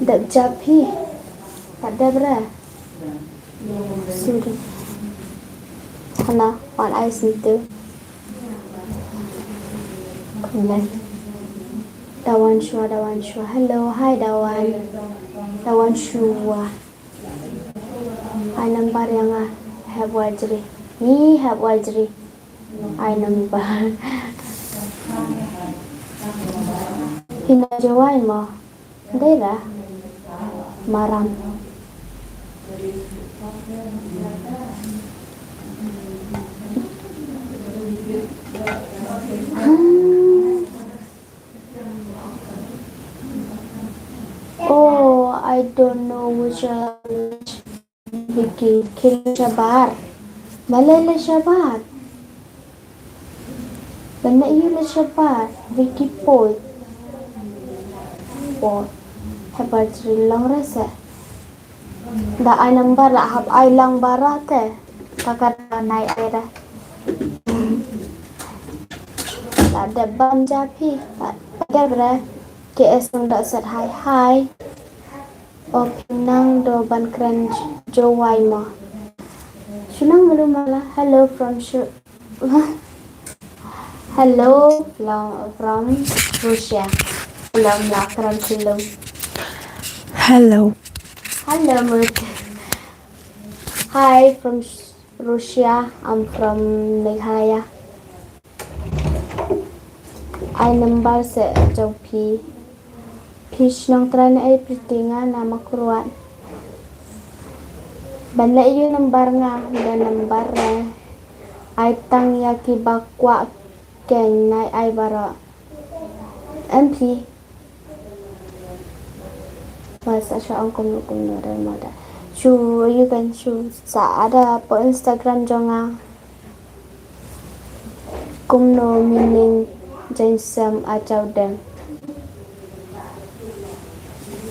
Dep jap hi. Pat dep re. Sorry. Hana, on ice ni tu. Kumlai. Dawan Shua, Dawan Shua. Hello, hi Dawan. Dawan Shua. Ai nambar ïa nga, hep wajri. Ni hep wajri. Ai nambar. Phi na Jowai mo? Dei ra? Maram. Oh, I don't know which, uh, Vicky, ki la shabar. Balei la shabar? Ban ïa la shabar. Vicky Poi. Poi. Habar jri long rese. Da ai number la hap ai lang bara te. Ka ka da nai ai da. La da ban ja phi. La da bre. K S nang da set hai hai. O phi nang do ban kren Jowai mo? Shu nang malu mala. Hello from Shu-, hello from, from Russia. Hello, mla kren film. Hello. Hello, mut. Hi from Sh-, Russia. I'm from Meghalaya. Ai number se jong phi. Phi shnong trai na ei, Priti, nga na Mawkyrwat. Ban leh ïa u number nga, da number re. Ai tang ïa kiba kwah kren, nai ai baroh. Em phi. Wa sa sha ong kumno kumno re mo da. Shu ïa kan shu sa ada po Instagram jong nga. Kumno meaning jaiñsem a Chawdeng?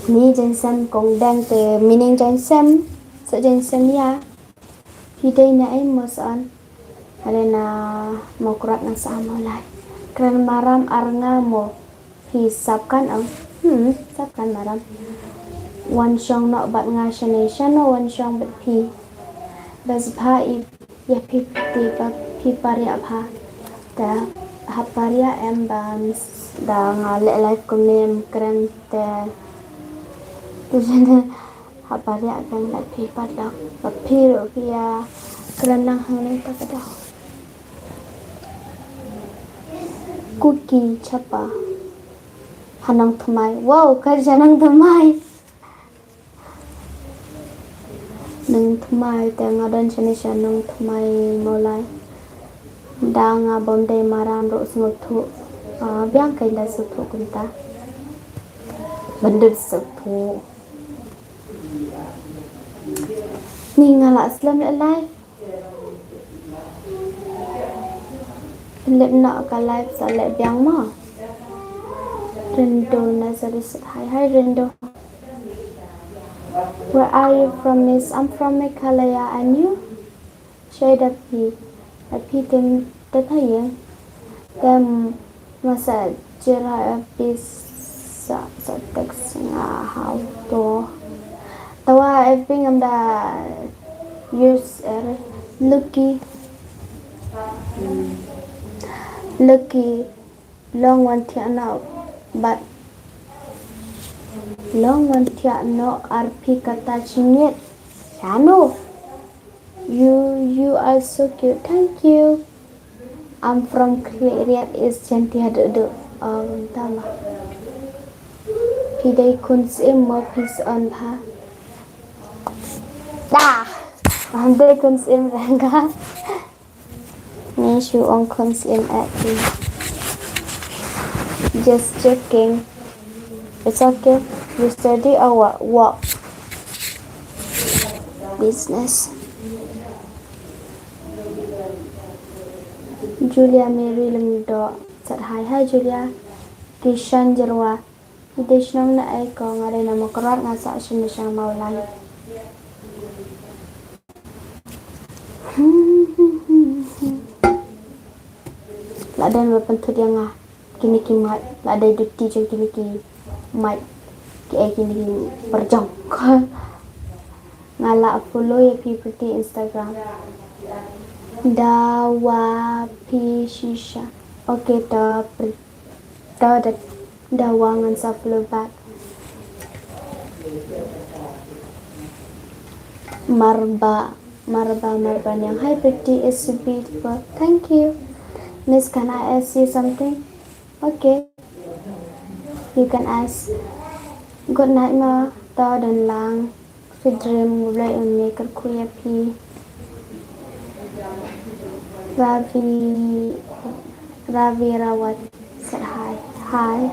Ni jaiñsem kong deng te meaning jaiñsem, sa jaiñsem ïa. Phi dei na ei mo sa on? Ale na Mawkyrwat nga sa Mawlai. Kren Maram ar nga mo. Phi sap kan ong. Hmm, sap kan Maram. Wan shong noh bad nga shane shano wan shong bad phi. Bas bha i ïa phi te ba phi pariah bha. Te ha pariah em ba da nga leh live kumne em kren te. Te jane ha pariah kan leh phi pat lok ba phi ruh phi ïa kren nang hangne ta ka daw. Kuki chapa. Ha Nongthymmai. Wow, ka ja Nongthymmai. Nongthymmai te nga don shane sha Nongthymmai Mawlai. Da nga bym dei Maram ruh sngewthuh. Ah, biang kein da sngewthuh kumta. Ban da sngewthuh. Ni nga la slem leh live. Leh noh ka live sa leh biang mo. Rendo Nazareth, hi, hi Rendo. Where are you from, miss? I'm from Meghalaya, and you? Shaida phi, a phi tim te thaye. Tem masa jira a phi sa, sa text nga hau to. Tawa a phi ngam da use er Lucky. Lucky long wan thiah no, but long wan thiah no ar phi kata chingit. Shano? You, you are so cute. Thank you. I'm from Khliehriat East, Jaintia Dukduk. Um, tama. Phi dei khun syiem mo phi sa on bha. Da. Am dei khun syiem ranga. Ni shu ong khun syiem at phi. Just checking. It's okay. You study or what? Work. Business. Julia Mary Lyngdoh. Sat hi, hi Julia. Kishan Jyrwa. Phi dei shnong na ei ko? Nga dei na Mawkyrwat, nga sah shane sha Mawlai. La dang ba pynthut ïa nga kine ki mic, la dei duty jong kine ki mic, ki ei kine ki pyrjong. Nga la follow ïa phi Priti Instagram. Dawa phi shisha. Okay, to Priti. Da, da, dawa ngan sa follow back. Marba, marba, marba niang. Hi, Priti is so beautiful. Thank you. Miss, can I ask you something? Okay. You can ask. Good night ma, to don lang. Sweet dream, U Blei un ïai kyrkhu ïa phi. Ravi, Ravi Rawat said hi. Hi.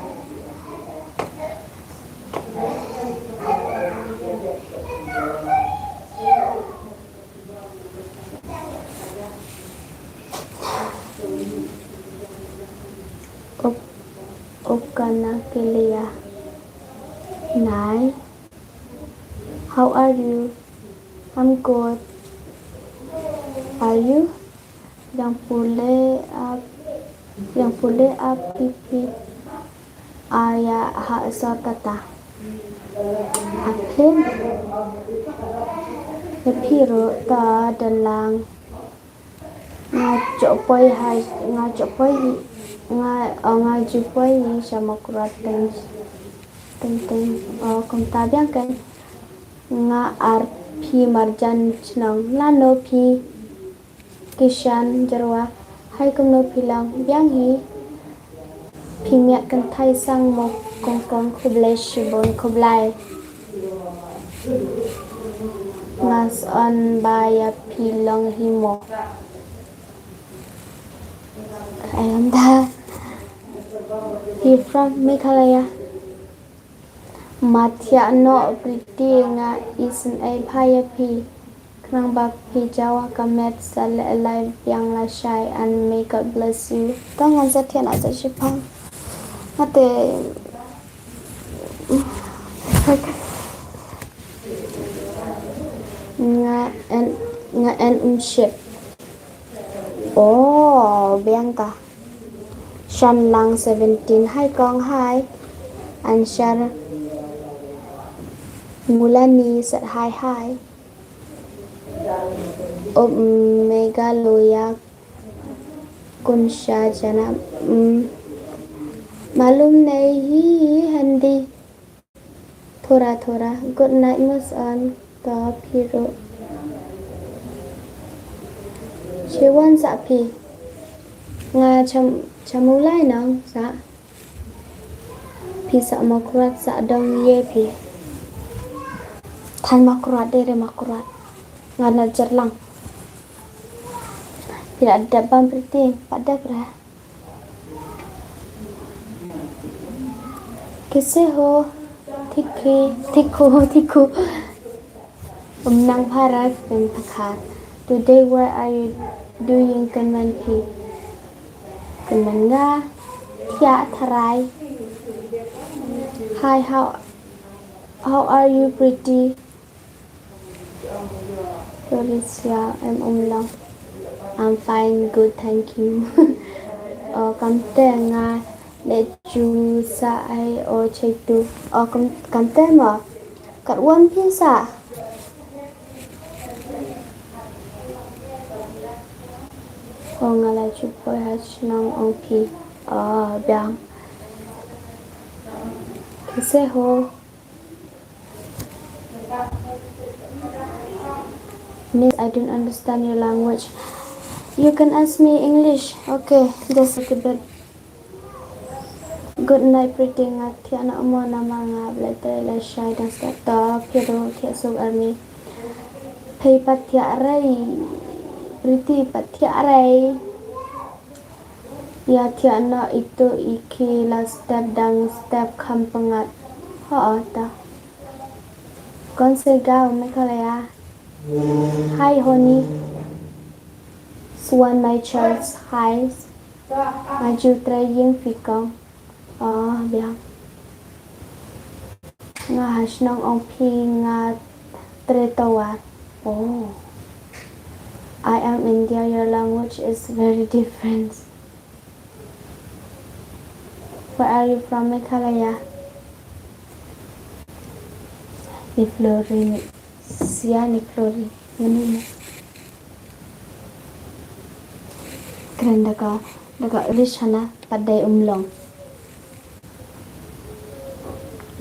Op-, Opkana Kelia. Nai. How are you? I'm good. Are you? Yang pule ap, yang pule ap pipi. Aya ha sor kata. Aplin. Ïa phi ruh ta don lang. Nga jop poi ha, nga jop poi, nga, oh, nga ju poi sha Mawkyrwat teng, teng, teng. Oh, kumta biang kan. Nga ar phi marjan chnong. Lano phi? Kishan Jyrwa. Hai, kumno phi long? Biang hi. Phi miat kynthai sang mo kongkong, khublei shibun, khublei. Nga sngewbha ïa phi long hi mo. Ai ynda. He from Meghalaya. Mathiah noh Pretty, nga isynei bha ïa phi. Khnang ba phi jaw ha ka met sa leh live biang lashai and may God bless you. To ngan sa thiah noh sa shipang. Nga te nga en, nga en um shit. Oh, biang ka. Shanlang seventeen, hi kong, hi. Anshar Mulani said hi, hi. Op Meghalaya kun sha jana, mm, malum nahi hi Hindi. Thora, thora. Good night, Mus An. To phi ruh. Che wan sa phi. Nga cham, cham u lai nang sa. Phi sa Mawkyrwat sa dong ye phi. Than Mawkyrwat de re Mawkyrwat. Nga na jer lang. Phi la dep bam Pretty, pat dep re. Kaise ho? Thik hi, thik ho, thik ho. Um nang pharap pyn phakhar. Today what are you doing, kynman phi? Kynman nga thiah tharai. Hi, how, how are you, Pretty? Felicia, em um long. I'm fine, good, thank you. Oh, kamte nga ne ju sa ai o chetu. Oh, kam, kamte ma. Kat wan phi sa. Oh, nga la ju poi ha shnong ong phi. Oh, biang. Kaise ho? Miss, I don't understand your language. You can ask me English. Okay, just a little bit. Good night, Pretty. Nga thiah noh mo namar nga blei trei lashai dang step. To phi ruh thiah suk army. Phei pat thiah rei. Pretty pat thiah rei. Ïa thiah noh itu i ki la step dang step kham pyngngad. Ho ta. Kon se gaw Meghalaya. Hi Honey. Swan my church. Hi. Nga ju trei ïing phi kong. Oh, biang. Nga ha shnong ong phi nga trei tawar. Oh. I am India, your language is very different. Where are you from, Meghalaya? Ni Flori ni. Sia ni Flori. Ni ni. Kren da ka, da ka English hana, pat dei um long.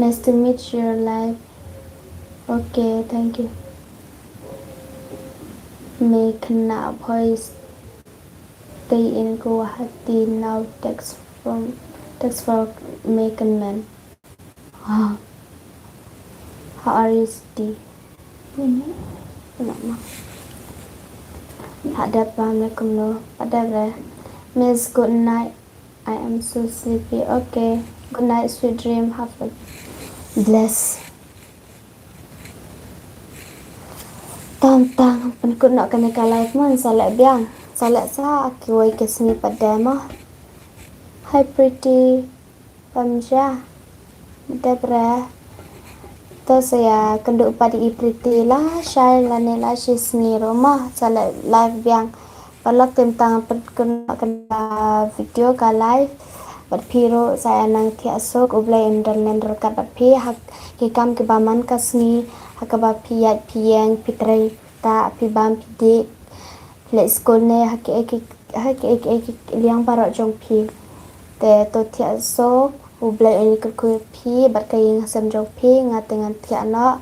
Nice to meet you live. Okay, thank you. Me khynnah poi stay in Guwahati now, text from, text for me kynmen. Ah. How are you today? Ini. Enak mah. Hadap pam le kumno. Hadap le. Miss, good night. I am so sleepy. Okay. Good night, sweet dream. Have a bless. Tang tang pynkut noh kane ka live mo, sa leh biang. Sa leh sa kiwei ki sngi pat de mo. Hi Pretty. Pam ja. Debra. To sa ïa kynduh pat i Pretty la shai lane la shi sngi ruh mo, sa leh live biang. Paralok, tang tang pynkut noh kane ka video ka live. Bad phi ruh sa ïa nang thiah suk, U Blei un don lem ryngkat bad phi ha ki kam kiba man ka sngi, ha kaba phi ïaid phi ïeng phi trei, ta phi bam phi dih, phi leit skul ne ha kiei ki, ha kiei kiei ki liang baroh jong phi. Te to thiah suk, U Blei un ïa kyrkhu ïa phi bad ka ïing ka sem jong phi. Nga te ngan thiah noh.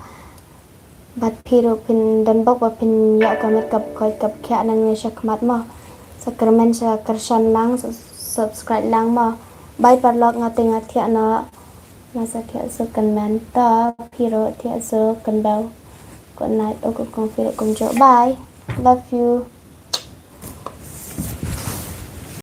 Bad phi ruh phin don bok ba phin ïoh ka met ka koit ka khiah nangne sha khmat mo. Sa kyrmen sa kyrshan lang, sa subscribe lang mo. Bye paralok, nga te nga thiah noh. Nga sa thiah suk kynmen, to phi ruh thiah suk kynbew. Good night, u kong phi ruh kumjuh. Bye. Love you.